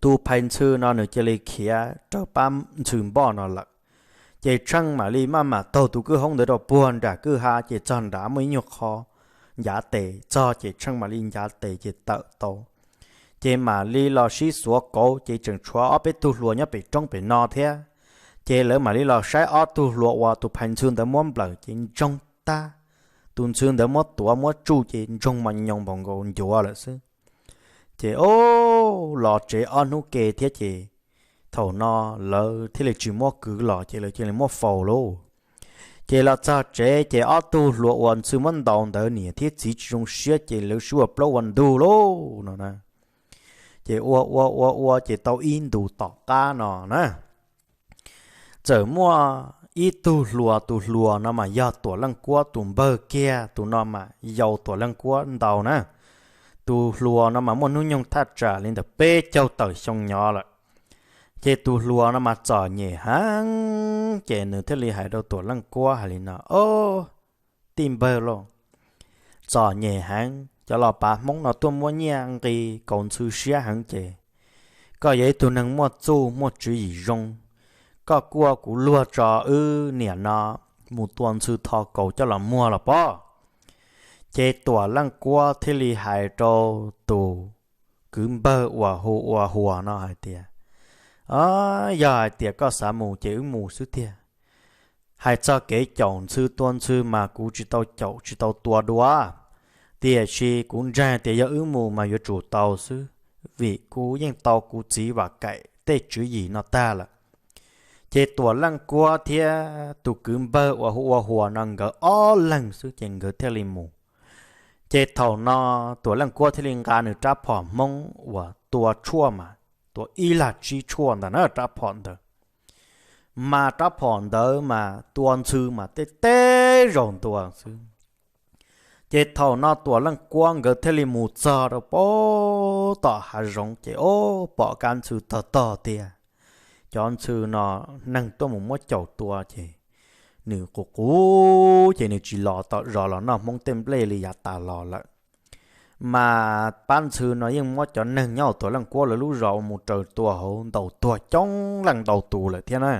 Tus phais ntxhw no nws cia li khiav raws pab ntxhw npoj no lawm. Ces tsheej mam li maj mam taug tus kwj hoob ntawd rau puag nram kwj ha ces txog nrad muaj ib nyuag qho ncav tes txog ces tsheej mam li ncav tes ces tawm tau. Ces mam li los sib xuav kauv ces tseem tshuav ob peb tug hluas nyob pem roob pem no thiab. Ces lawv mam li los saib ob tug hluas uas tus phais ntxhw ntawd muab nplawm ces ntsoog tag. Tus ntxhw ntawd muab tuav muab tsuj ces ntsoog mos nyoos npaum nkaus ncuav lawm xwb. Ces o, los tsev ob hnub ke thiab ces thaum no lawv thiaj li tsis muab kwv los ces lawv cia li muab faus lauj. Ces los txog tsev ces ob tug hluas uas ntxhw muab ntaus ntawd niam thiab txiv tsis zoo siab ces lawv sib ua plaub ua ntug lauj no na. Ces ua ua ua ua ces tau ib ntus tom qab no na, txawm muaj ib tug hluas, tus hluas no mas yog Tuam Leej Kuab tus npawg kiag, tus no mas yau Tuam Leej Kuab ntau na. Tus hluas no mas muaj hnub nyoog thaj tsam li ntawm peb caug tawm xyoo nyob lawm. Ces tus hluas no mas txom nyem heev ces nws thiaj li hais rau Tuam Leej Kuab hais li no, o, tij npawg lauj, txom nyem heev, cov los pav Hmoob no tuaj muab nyiaj nqi kaus ntxhw siab heev ces koj yog ib tug neeg muaj txuj muaj tswv yim zoo, koj kuaj kuv luag tso wb niam no mus tua ntxhw tho kaus coj los muag los pob. Ces Tuam Leej Kuab thiaj li hais rau tus kwv npawg uas hu ua Huas no hais tias, yog hais tias koj xav mus ces wb mus xwb tiag. Hais txog kev caum ntxhw tua ntxhw mas kuv tsis tau caum tsis tau tua dua, tiam sis kuv ntseeg tias yog wb mus mas yuav tsum tau xwb, vim kuv yeej tau kuv txiv Vam Kaim tej tswv yim no tag lawm. Ces Tuam Leej Kuab thiab tus kwv npawg uas hu ua Huas no nkawd ob leeg xwb ces nkawd thiaj li mus. Ces thaum no Tuam Leej Kuab thiaj li nqa nws rab phom Hmoob uas tua tshuaj mas tua ib lag tsib tshuaj ntag na rab phom ntawd. Mas rab phom ntawd mas tua ntxhw mas tej teb zaus ntua xwb. Ces thaum no Tuam Leej Kuab nkawd thiaj li mus txog rau pem tom hav zoov ces o, pom kab ntxhw tog tog tiag. Cov ntxhw no neeg tuaj mus muab caum tua ces nws qus qus ces nws tsis los tom zos los noj Hmoob tej nplej li yav tas los lawm. Mas pab ntxhw no yeej muab cov neeg nyob hauv Tuam Leej Kuab lawv lub zos mus raws tua hauv ntaus tuag coob leej ntau tus lawm thiab na.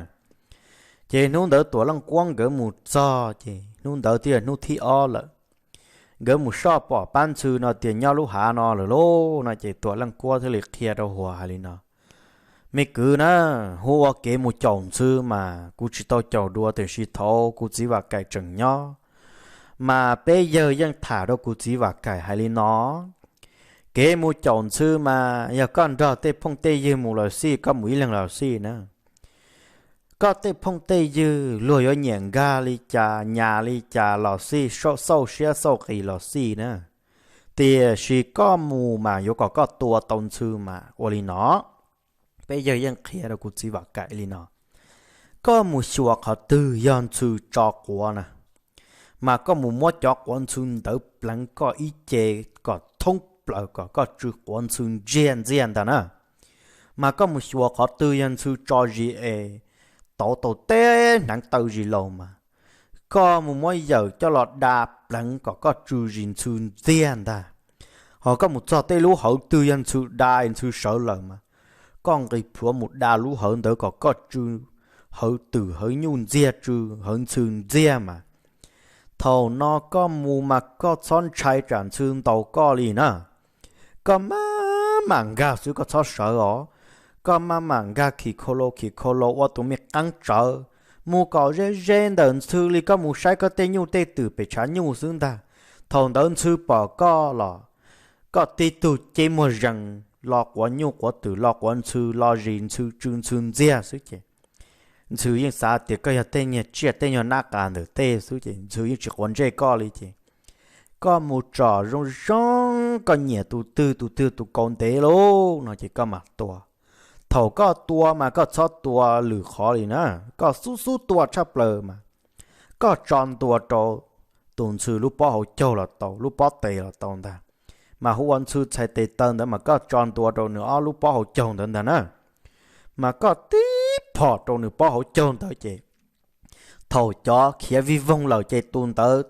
Ces hnub ntawd Tuam Leej Kuab nkawd mus txog ces hnub ntawd twb yog hnub thib ob lawm. Nkawd mus soj pom pab ntxhw no tias nyob lub hav no lawm lauj no ces Tuam Leej Kuab thiaj li qhia rau Huas hais li no, me kwv na, hu ua kev mus caum ntxhw mas kuv tsis tau caum dua tiam sis thaum kuv txiv Vam Kaim tseem nyob mas peb yawg yeej tham rau kuv txiv Vam Kaim hais li no, kev mus caum ntxhw mas yog koj nrog tej phooj tej ywg mus los xij, koj mus ib leeg los xij na. Koj tej phooj tej ywg luag yuav nyiam nkag li cas nyas li cas los xij, xauj siab xauj qis los xij na, tiam sis koj mus mas yuav kom koj tua tau ntxhw mas ua li no. Peb yawg yeej qhia rau kuv txiv Vam Kaim li no, koj mus xyuas qhov twg yog ntxhw tso quav na, mas koj mus muab cov quav ntxhw ntawd pleev koj ib ce kom thoob plaws kom koj tsw quav ntxhw ntsiag ntxiag ntag na. Mas koj mus xyuas qhov twg yog ntxhw tso zis es tauv tau teb hneev taw zis laus mas koj mus muab yawm coj los da pleev kom koj tsw zis ntxhw ntxiag ntag. Ho koj mus txog tej lub hawv twg yog ntxhw da ntxhw sawv lawm mas koj nqis plhuav mus da lub hawv ntawd kom koj tsw hawv twm hawv nyuj ntxiag, tsw hawv ntxhw ntxiag mas thaum no koj mus mas koj txhob ntshai tsam ntxhw ntaus koj li na. Koj maj mam nkag xwb, koj txhob sawv os. Koj maj mam nkag khis khau lau khis khau lau ua tus me qeeb tsawv mus kom ze ze ntawm ntxhw li koj mus saib koj tej nyuj tej twm pem tshav nyuj xwb ntag. Thaum ntawd ntxhw pom koj los koj tib tug ceb muag zees, lo quav nyuj quav twm lo quav ntxhw lo zis ntxhw tsw ntxhw ntxiag xwb ces ntxhw yeej xav tias koj yog tej nyuag tsiaj tej nyuag nab qa ntawm tej xwb ces ntxhw yeej tsis quav ntsej koj li ces koj mus tsom zoo zoo, koj nyiam tus twg tus twg tus kaus ntev lauj no ces koj mam tua. Thaum koj tua mas koj txhob tua lwm qhov li na, koj xub xub tua tshaj plaws mas koj tso ntua rau tus ntxhw lub pob hauv caug los tau, lub pob tes los tau ntag. Mas hu ua ntxhw txhais tes taw ntawd mas koj tso ntua rau nws ob lub pob hauv caug ntawd ntag na. Mas koj tib phom rau nws pob hauv caug ntawd ces thaum cov khiav vij voog lawm ces tus ntawd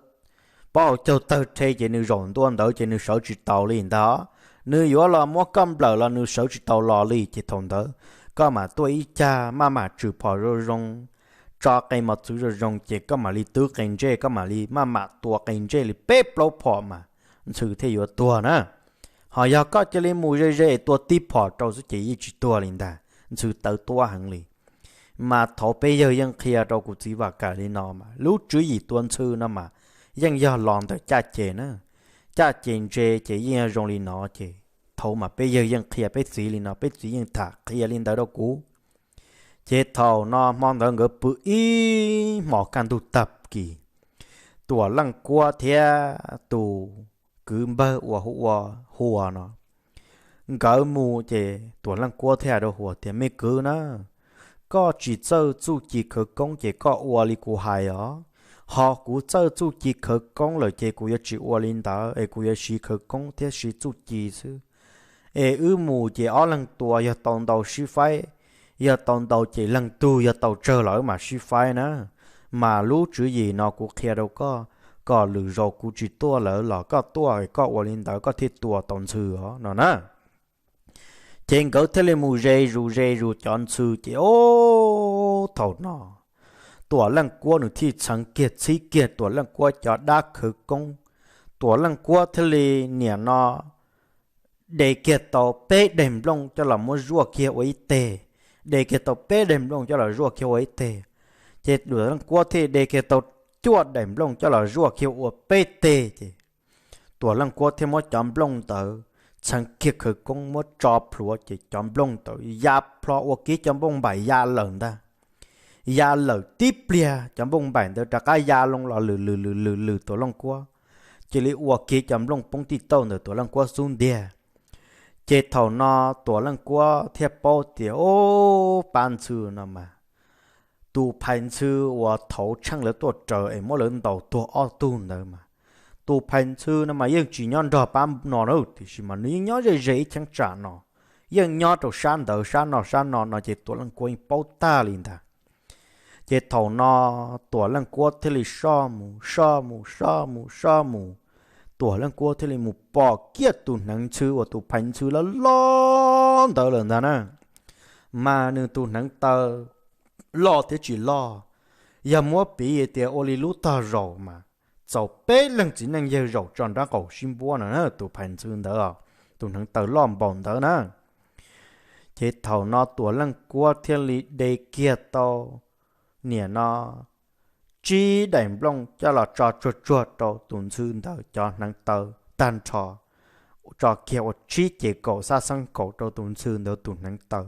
pob hauv caug tawg rhe ces nws zaum ntua ntawd ces nws sawv tsis taus li ntag. Nws yuav los muab koj nplawm los nws sawv tsis taus los li ces thaum ntawd koj mam tuaj ib cag maj mam tswm phom zoo zoo, tso qe mos txwv zoo zoo ces koj mam li twb qe ntsej, koj mam li maj mam tua qe ntsej li peb plaub phom mas ntxhw thiaj yuav tuag na. Ho yog koj cia li mus ze ze tua tib phom rau xwb ces yeej tsis tuag li ntag, ntxhw tawv tuab heev li. Mas thaum peb yawg yeej qhia rau kuv txiv Vam Kam li no mas lub tswv yim tua ntxhw no mas yeej yog los ntawm caj ces na. Caj ces ntse ces yeej yog zoo li no ces thaum mas peb yawg yeej qhia peb txiv li no, peb txiv yeej tham qhia li ntawd rau kuv. Ces thaum no hmo ntawd nkawd pw ib hmos kaj ntug tag kis, Tuam Leej Kuab thiab tus kwv npawg uas hu ua Huas no, nkawd mus ces Tuam Leej Kuab thiaj hais rau Huas tias, Me kwv na, koj tsis txawj txuj ci khawv koob ces koj ua li kuv hais os. Ho kuv txawj txuj ci khawv koob lawm ces kuv yuav tsis ua li ntawd es kuv yuav siv khawv koob thiab siv txuj ci xwb. Es wb mus ces ob leeg tua, yog tau ntau sib faib, yog tau ntau ces leeg tug, yog tau tsawg los wb mam sib faib na. Mas lub tswv yim no kuv qhia rau koj, kom lwm zaus kuv tsis tuaj lawm los koj tuaj es koj ua li ntawd koj thiaj tua tau ntxhw os no na. Ces nkawd thiaj li mus ze zus ze zus cov ntxhw ces ob thaum no Tuam Leej Kuab nws thiaj txheev kiag txhib kiag Tuam Leej Kuab cov dab khawv koob. Tuam Leej Kuab thiaj li niam no de kiag tau peb daim nplooj coj los muab zuaj kiag ua ib teg, de kiag tau peb daim nplooj coj los zuaj kiag ua ib teg. Ces Tuam Leej Kuab thiaj de kiag tau cuaj daim nplooj coj los zuaj kiag ua peb teg ces Tuam Leej Kuab thiaj muab cov nplooj ntawd txheev kiag khawv koob muab tso plhuav ces cov nplooj ntawd ya plho ua kiag cov nplooj npaim ya lawm ntag. Ya lawm tib pliag cov nplooj npaim ntawd rov qab ya loo los lwm lwm lwm lwm lwm Tuam Leej Kuab, cia li ua kiag cov nplooj poob tij tauj ntawm Tuam Leej Kuab xub ntiag. Ces thaum no Tuam Leej Kuab thiaj paub tias, Ub, pab ntxhw no mas tus phais ntxhw uas thaud tsheej lawv tuaj raws es muab lawv ntaus tuag ob tug ntawd mas tus phais ntxhw no mas yeej tsis nyob nrog pab no na, tiam sis mas nws yeej nyob ze ze ib cheeb tsam no, yeej nyob rau sab ntawd sab no sab no no ces Tuam Leej Kuab yeej paub tag li ntag. Ces thaum no Tuam Leej Kuab thiaj li soj mus soj mus soj mus soj mus, Tuam Leej Kuab thiaj li mus pom kiag tus hneev ntxhw uas tus phais ntxhw loj loj ntawd lawm ntag na. Mas nws tus hneev taw loj thiab tsis loj, yog muab piv tias ua li lub tog zaum mas txaus peb leeg txiv neej yawg zaum tso nrab qaum sib npuab no na, tus phais ntxhw ntawd, tus hneev taw loj npaum ntawd na. Ces thaum no Tuam Leej Kuab thiaj li de kiag tau niam no tsib daim nplooj coj los tso tsuag tsuag rau tus ntxhw ntawd cov hneev taw tag nrho, tso kiag ua tsib ces kaum xab xeeb kaum rau tus ntxhw ntawd tus hneev taw.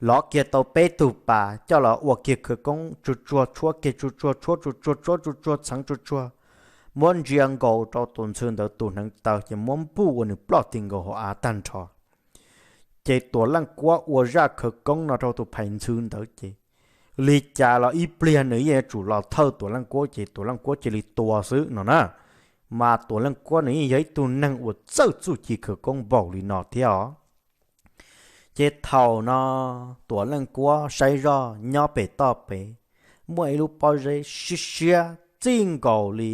Lov kiag tau peb tug pas coj los ua kiag khawv koob tsuag tsuag tshuab kiag tsuag tsuag tshuab tsuag tsuag tshuab tsuag tsuag txheev tsuag tsuag, muab ntsia nkaus rau tus ntxhw ntawd tus hneev taw ces muab npuj ua nws ploj ti nkaus hauv av tag nrho. Ces Tuam Leej Kuab ua zaj khawv koob no rau tus phais ntxhw ntawd ces li cas los ib pliag nws yeej yuav tsum los thawj Tuam Leej Kuab ces Tuam Leej Kuab cia li tua xwb no na. Mas Tuam Leej Kuab nws yeej yog ib tug neeg uas txawj txuj ci khawv koob npaum li no thiab os. Ces thaum no Tuam Leej Kuab saib zoj nyob pem toj pem, muaj ib lub pob zeb siab siab txij nkaus li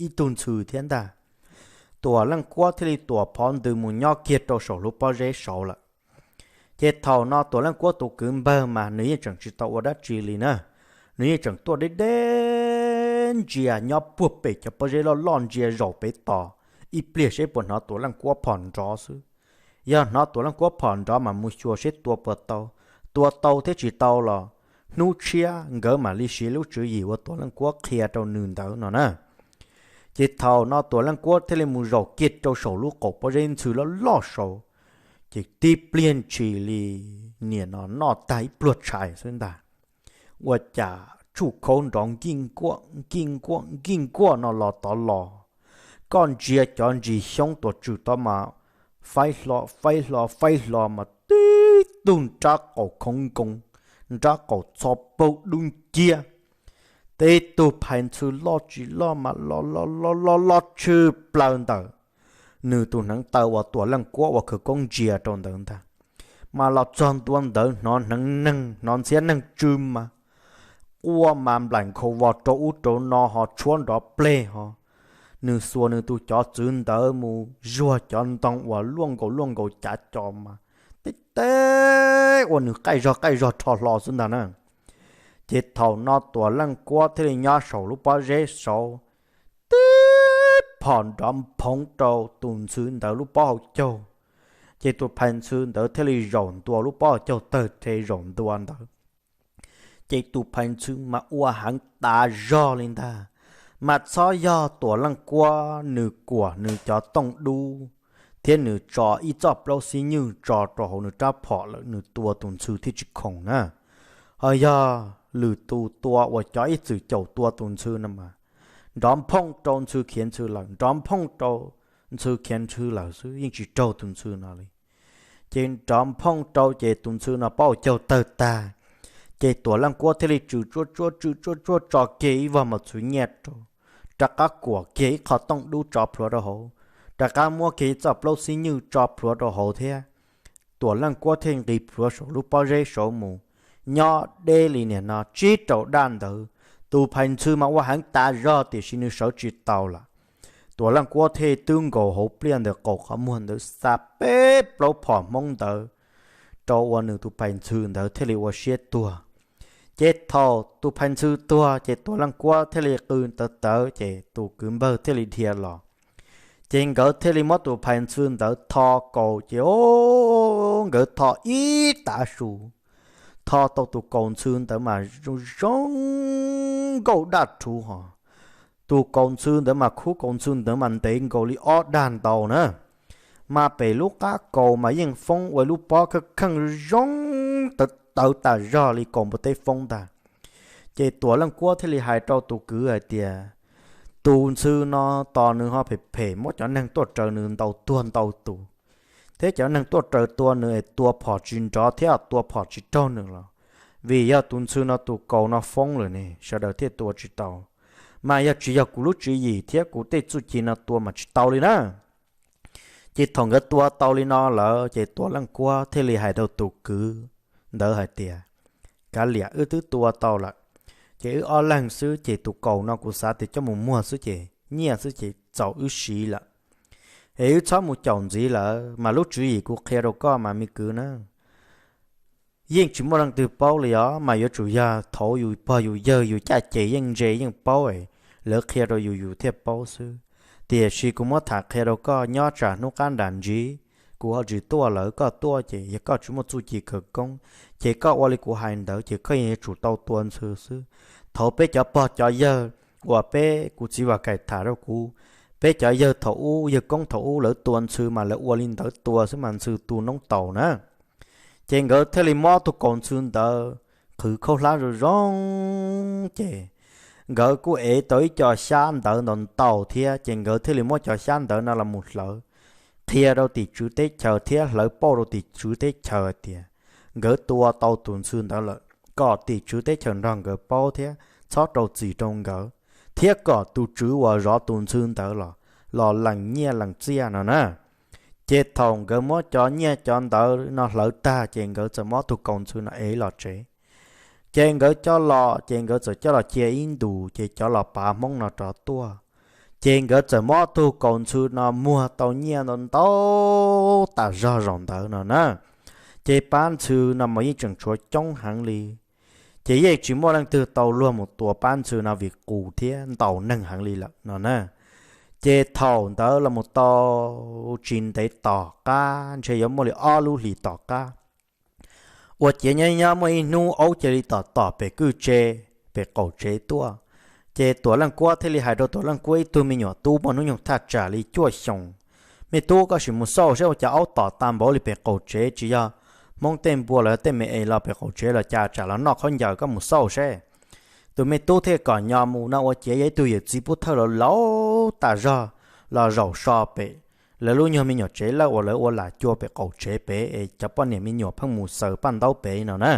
ib tug ntxhw thiab ntag. Tuam Leej Kuab thiaj li tuam phov ntws mus nyob kiag rau saum lub pob zeb saud lawm. Ces thaum no Tuam Leej Kuab tus kwv npawg mas nws yeej tseem tsis tau ua dab tsi li na, nws yeej tseem tuaj deb deb ntsia nyob puag pem cov pob zeb loj loj ntsia zaum pem tos ib pliag seb puas hnov Tuam Leej Kuab phom nrov xwb. Yog hnov Tuam Leej Kuab phom nrov mas mus xyuas seb tua puas tau, tua tau thiab tsis tau los hnub tshiab nkawd mam li siv lub tswv yim uas Tuam Leej Kuab qhia rau nws ntawd no na. Ces thaum no Tuam Leej Kuab thiaj li mus zaum kiag rau saum lub qaum pob zeb ntxhw loj loj saud, ces tib pliag ntshis li niam no noj tag ib pluag tshais xwb ntag. Ua cas tsuj khauv nrov nkij nkuaj nkij nkuaj nkij nkuaj no los tod los, koj ntsia cov ntsis xyoob tuam tswm tod mas faib hlo faib hlo faib hlo mas tib tug nrab qaum khoov nkoos, nrab qaum txho paug dub nciab, tib tug phais ntxhw loj tsis loj mas los los los los los tshwm plaws ntawm nws tus hneev taw uas Tuam Leej Kuab ua khawv koob ntsia rau ntawd ntag. mas los txog ntua ntawd hnov hneev neeg, hnov ntxhiab neeg tsw mas quaj mas nplaim nkhaus vos rau ub rau no ho tshuab nrov pleg ho. Nws xuas nws tus cov txwv ntawd mus zuag cov ntoo uas luaj nkaus luaj nkaus cav co mas teb teb ua nws qaij zog qaij zog rho hlo xwb ntag na. Ces thaum no Tuam Leej Kuab thiaj li nyob saum lub pob zeb saud, tib phom nrov nphoov rau tus ntxhw ntawd lub pob hauv caug. Ces tus phais ntxhw ntawd thiaj li zaum ntua lub pob hauv caug tawg rhe zaum ntua ntawd. Ces tus phais ntxhw mas ua heev tas zog li ntag, mas txhob yog Tuam Leej Kuab nws kuam nws cov tooj dub thiab nws tso ib txoj plaub xib nywj tso rau hauv nws rab phom lawm nws tua tus ntxhw thiaj tsis khoom na. Ho yog lwm tus tua uas cov ib txwm caum tua tus ntxhw no mas nrov nphooj rau ntxhw khiav ntxhw lawm, nrov nphooj rau ntxhw khiav ntxhw lawm xwb, yeej tsis raug tus ntxhw no li. Ces nrov nphooj rau ces tus ntxhw no pob hauv caug tawg tag. Ces Tuam Leej Kuab thiaj li tsw tsuab tsuab tsw tsuab tsuab tso kiag ib vog mos txwv nyiaj rau, rov qab kuam kiag ib qho tooj dub tso plhuav rau hauv, rov qab muab kiag ib txoj plaub xib nywj tso plhuav rau hauv thiab. Tuam Leej Kuab thiaj nqis plhuav saum lub pob zeb saud mus. Nyob deb li niag no tsib rau daj ntawd, tus phais ntxhw mas ua heev tas zog tiam sis nws sawv tsis tau lawm. Tuam Leej Kuab thiaj twb nkaus hauv pliaj ntawd qaum qhov muag ntawd xa peb plaub phom Hmoob ntawd rau ua nws tus phais ntxhw ntawd thiaj li ua siab tuag. Ces thaum tus phais ntxhw tuag ces Tuam Leej Kuab thiaj li qw tawv tawv ces tus kwv npawg thiaj li dhia los. Ces nkawd thiaj li muab tus phais ntxhw ntawd tho kaus ces o, nkawd tho ib tav su, tho tau tus kaus ntxhw ntawd mas zoo zoo nkauj daj rhuv ho. Tus kaus ntxhw ntawd mas khub kaus ntxhw ntawd mas ntev nkaus li ob daj ntau na. Mas pem lub qab kaus mas yeej foob ua lub pob kheej kheej zoo tawv tawv tas zog li kaus npua teb foob ntag. Ces Tuam Leej Kuab thiaj li hais rau tus kwv hais tias, tus ntxhw no tos nws ho phem phem muab cov neeg tuaj raws nws ntaus tuag ntau tus, thiab cov neeg tuaj raws tua nws es tua phom tsis nrov thiab tua phom tsis raug nws los vim yog tus ntxhw no tus kaus no foob lawm ne, sawv daws thiaj tua tsis tau. Mas yog tsis yog kuv lub tswv yim thiab kuv tej txuj ci no tua mas tsis tau li na. Ces thaum nkawd tua tau li no lawm ces Tuam Leej Kuab thiaj li hais rau tus kwv ntawd hais tias, kav liam, wb twb tua tau lawm, ces wb ob leeg xwb ces tus kaus no kuv xav tias coj mus muag xwb ces nyiaj xwb ces txaus wb siv lawm, es wb txhob mus caum ntxiv lawm. Mas lub tswv yim kuv qhia rau koj mas me kwv na, yeej tsis muaj leej twg paub li os, mas yuav tsum yog thaum yus pog yus yawg yus caj ces yeej ntse yeej paub es lawv qhia rau yus yus thiaj paub xwb. Tiam sis kuv muab tham qhia rau koj nyob tsam hnub qab nram ntsis kuv ho tsis tuaj lawm koj tuaj ces yog koj tsis muaj txuj ci khawv koob ces koj ua li kuv hais ntawd ces koj yeej yuav tsum tau tua ntxhw xwb. Thaum peb cov pog cov yawg uas peb kuv txiv Vaj Kaim tham rau kuv, peb cov yawg thaum ub yawg koob thaum ub lawv tua ntxhw mas lawv ua li ntawd tua xwb mas ntxhw tu noob taus na. Ces nkawd thiaj li muab tus kaus ntxhw ntawd qhwv khaub hlab zoo zoo ces nkawd kuj ev tau ib co xyab ntawv ntau ntau thiab ces nkawd thiaj li muab cov xyab ntawv no los mus hlawv qhia rau tim tswv teb chaws thiab hlawv pauj rau tim tswv teb chaws hais tias nkawd tua tau tus ntxhw ntawd lawm, kom tim tswv teb chaws nrog nkawd paub thiab txhob rau txim rau nkawd, thiab kom tus tswv uas zov tus ntxhw ntawd los los lees nyiaj lees txiaj no na. Ces thaum nkawd muab cov nyiaj cov ntawv no hlawv tag ces nkawd txawm muab tus kaus ntxhw no ev los tsev. Ces nkawd coj los ces nkawd txawm coj los cia ib ntus ces cov los pav Hmoob no rov tuaj. Ces nkawd txawm muab tug kaus ntxhw no muag tau nyiaj ntau ntau tas zog zaum ntawd no na. Ces pab ntxhw no mas yeej tseem tshuav coob heev li. Ces yeej tsis muaj leej twg tau luag mus tua pab ntxhw no vim qus thiab ntaus neeg heev li lawm no na. Ces thaum ntawd los mus tau tsis ntev tom qab, ntshe yuav muaj li ob lub hlis tom qab, ua ciav nyob nyob muaj ib hnub aub cia li tom tom pem kwj tse, pem qaum tsev tuaj. Ces Tuam Leej Kuab thiaj li hais rau Tuam Leej Kuab ib tug me nyuam tub muaj hnub nyoog thaj tsam li cuaj xyoos, me tub, koj sim mus xauj seb ua cas aub tom tas npaum li pem qaum tsev, tsis yog Hmoob tej npua los tej me es los pem qaum tsev los cas tsam los noj khaub ncaws, koj mus xauj seb. Tus me tub thiaj kom nyo mus no, ua ciav yog ib tug yawm txiv pub thawj laus laus tas zog los zaum so pem lawv lub nyuag me nyuam tsev lawj uas lawv ua lam cua pem qaum tsev pem es cov poj niam me nyuam pheej mus xaws paj ntaub pem no na.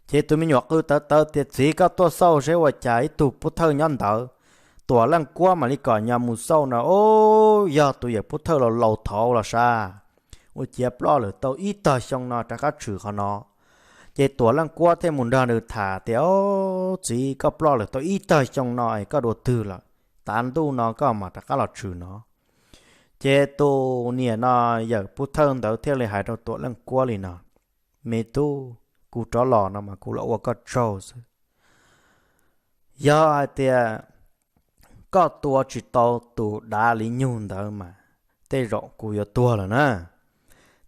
Ces tus me nyuam qw tawv tawv tias, txiv, koj tuaj xauj seb ua cas ib tug pub thawj nyob ntawd. Tuam Leej Kuab mam li kom nyo mus xauj no, o, yog tus yawm pub thawj laus laus thaud los sas. ua ciav ploj lawm tau ib tog xyoo no rov qab tshwm qhov no. Ces Tuam Leej Kuab thiaj mus nrog nws tham tias, Au, txiv, koj ploj lawm tau ib tog xyoo no es koj dua twg lawm? Tav ntuj no koj mam rov qab los tshwm no. Ces tus niam no, yawm Pub Thawj ntawd thiaj li hais rau Tuam Leej Kuab li no, Me tub, kuv rov los no mas kuv los ua koj tsaug xwb. Yog hais tias koj tua tsis tau tus dav li nyug ntawd mas tej zaum kuv yuav tuag lawm na.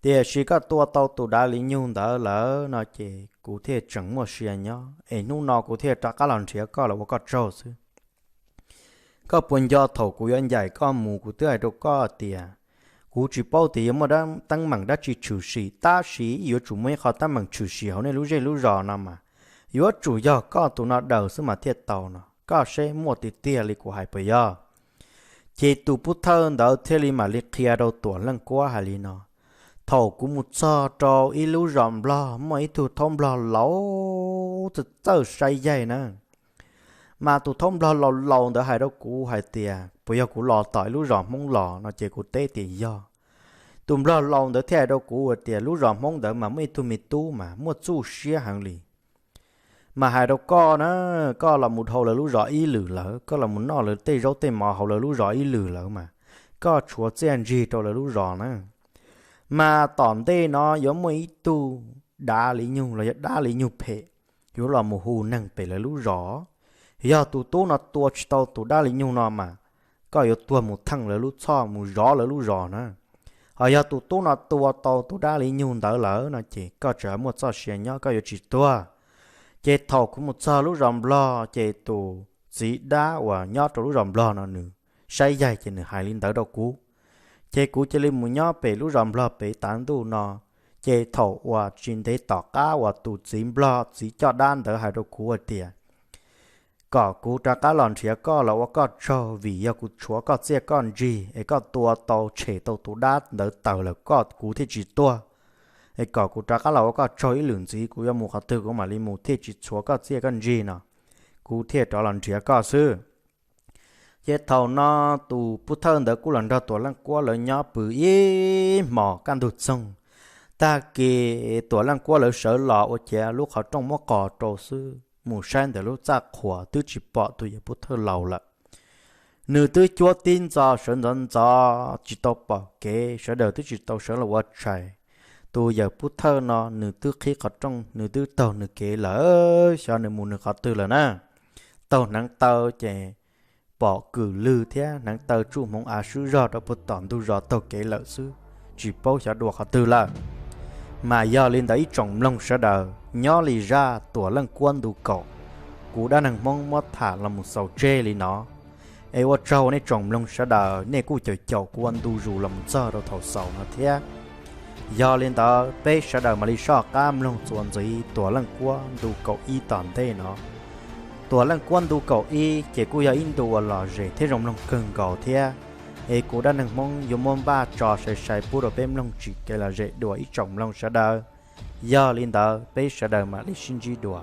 Tiam sis koj tua tau tus dav li nyug ntawd lawm no ces kuv thiaj tseem muaj sia nyob, es hnub no kuv thiaj rov qab los nrhiav koj los ua koj tsaug xwb. Koj puas nco thaum kuv yuav ncaim koj mus kuv twb hais rau koj tias, kuv tsis paub tias yuav muaj teeb meem dab tsi tshwm sim, tab sis yuav tsum muaj ib qho teeb meem tshwm sim hauv nej lub zej lub zos no mas yuav tsum yog koj tus no daws xwb mas thiaj tau no. Koj seb muaj tiag tiag li kuv hais puas yog? Ces tus Pub Thawj ntawd thiaj li mam li qhia rau Tuam Leej Kuab hais li no, Thaum kuv mus txog rau ib lub zos Nplog, muaj ib tug thaub Nplog laus txawj txawj saib yaig na. Mas tus thaub Nplog laus laus ntawd hais rau kuv hais tias, Puas yog kuv los tom ib lub zos Hmoob los no? Ces kuv teb tias, Yog. Tus Nplog laus ntawd thiaj hais rau kuv hais tias, Lub zos Hmoob ntawd mas muaj ib tug me tub mas muaj txuj siab heev li. Mas hais rau koj na, koj los mus dhau lawv lub zos ib lwm lawm, koj los mus noj lawv tej zaub tej mov hauv lawv lub zos ib lwm lawm mas koj tshuav txiaj ntsig rau lawv lub zos na. Mas tom ntej no yuav muaj ib tug dav li nyug los yog dab li nyug phem yuav los mus hu neeg pem lawv lub zos. Yog tus tub no tua tsis tau tus dab li nyug no mas koj yuav tuag mus theej lawv lub txhoj, mus zov lawv lub zos na. Ho yog tus tub no tua tau tus dab li nyug ntawd lawm no ces koj tseem muaj txoj sia nyob, koj yuav tsis tuag. Ces thaum kuv mus txog lub zos Nplog ces tus txiv dab uas nyob rau lub zos Nplog no nws saib yaig ces nws hais li ntawd rau kuv. Ces kuv cia li mus nyob pem lub zos Nplog pem tav ntuj no. Ces thaum uas tsis ntev tom qab uas tus txiv Nplog txiv coj dab ntawd hais rau kuv hais tias, kom kuv rov qab los nrhiav koj los ua koj tsaug, vim yog kuv tshuav koj txiaj koj ntsig es koj tua tau tshem tau tus dab ntawd tawm lawm koj, kuv thiaj tsis tuag. Es kom kuv rov qab los ua koj tsaug ib lwm ntxiv, kuv yuav mus qhov twg kuv mam li mus, thiaj tsis tshuav koj txiaj koj ntsig no, kuv thiaj rov los nrhiav koj xwb. Ces thaum no tus Pub Thawj ntawd kuj los nrog Tuam Leej Kuab lawv nyob pw ib hmos kaj ntug txoog. Tag kis Tuam Leej Kuab lawv sawv los ua ciav lub qhov rooj muab qos rau xwb, mus saib ntawm lub txaj qhuas twb tsis pom tus yawg Pub Thawj laus lawm. Nws twb cuab tib ntxo sawv ntxov ntxov tsis tau pom kev, sawv daws twb tsis tau sawv los ua tshais. Tus yawm Pub Thawj no nws twb qhib qhov rooj, nws twb taug nws kev lawm, xyov nws mus nws qhov twg lawm na. Taug hneev taw ces pom kwm lwg thiab hneev taw tsuj hmoov av swb zog rau puag tom ntug zos taug kev lawm xwb, tsis paub xyov dua qhov twg lawm. Mas yog li ntawd ib tsoom mloog sawv daws, nyob li zaj Tuam Leej Kuab ntu kaum, kuv Dab Neeg Hmoob muab tham los mus xaus tseg li no. Es ua tsaug nej tsoom mloog sawv daws, nej kuj caum caum kuv ua ntu zus los mus txog rau thaum xaus no thiab. Yog li ntawd peb sawv daws mam li soj qab mloog txuas ntxiv Tuam Leej Kuab ntu kaum ib tom ntej no. Tuam Leej Kuab ntu kaum ib ces kuj yog ib ntu uas lom zem thiab zoo mloog kawg nkaus thiab. Es kuv Dab Neeg Hmoob yuav muab npaj tso sai sai pub rau peb mloog tsim kev lom zem dua ib tsoom mloog sawv daws. Yog li ntawd peb sawv daws mam li sib ntsib dua.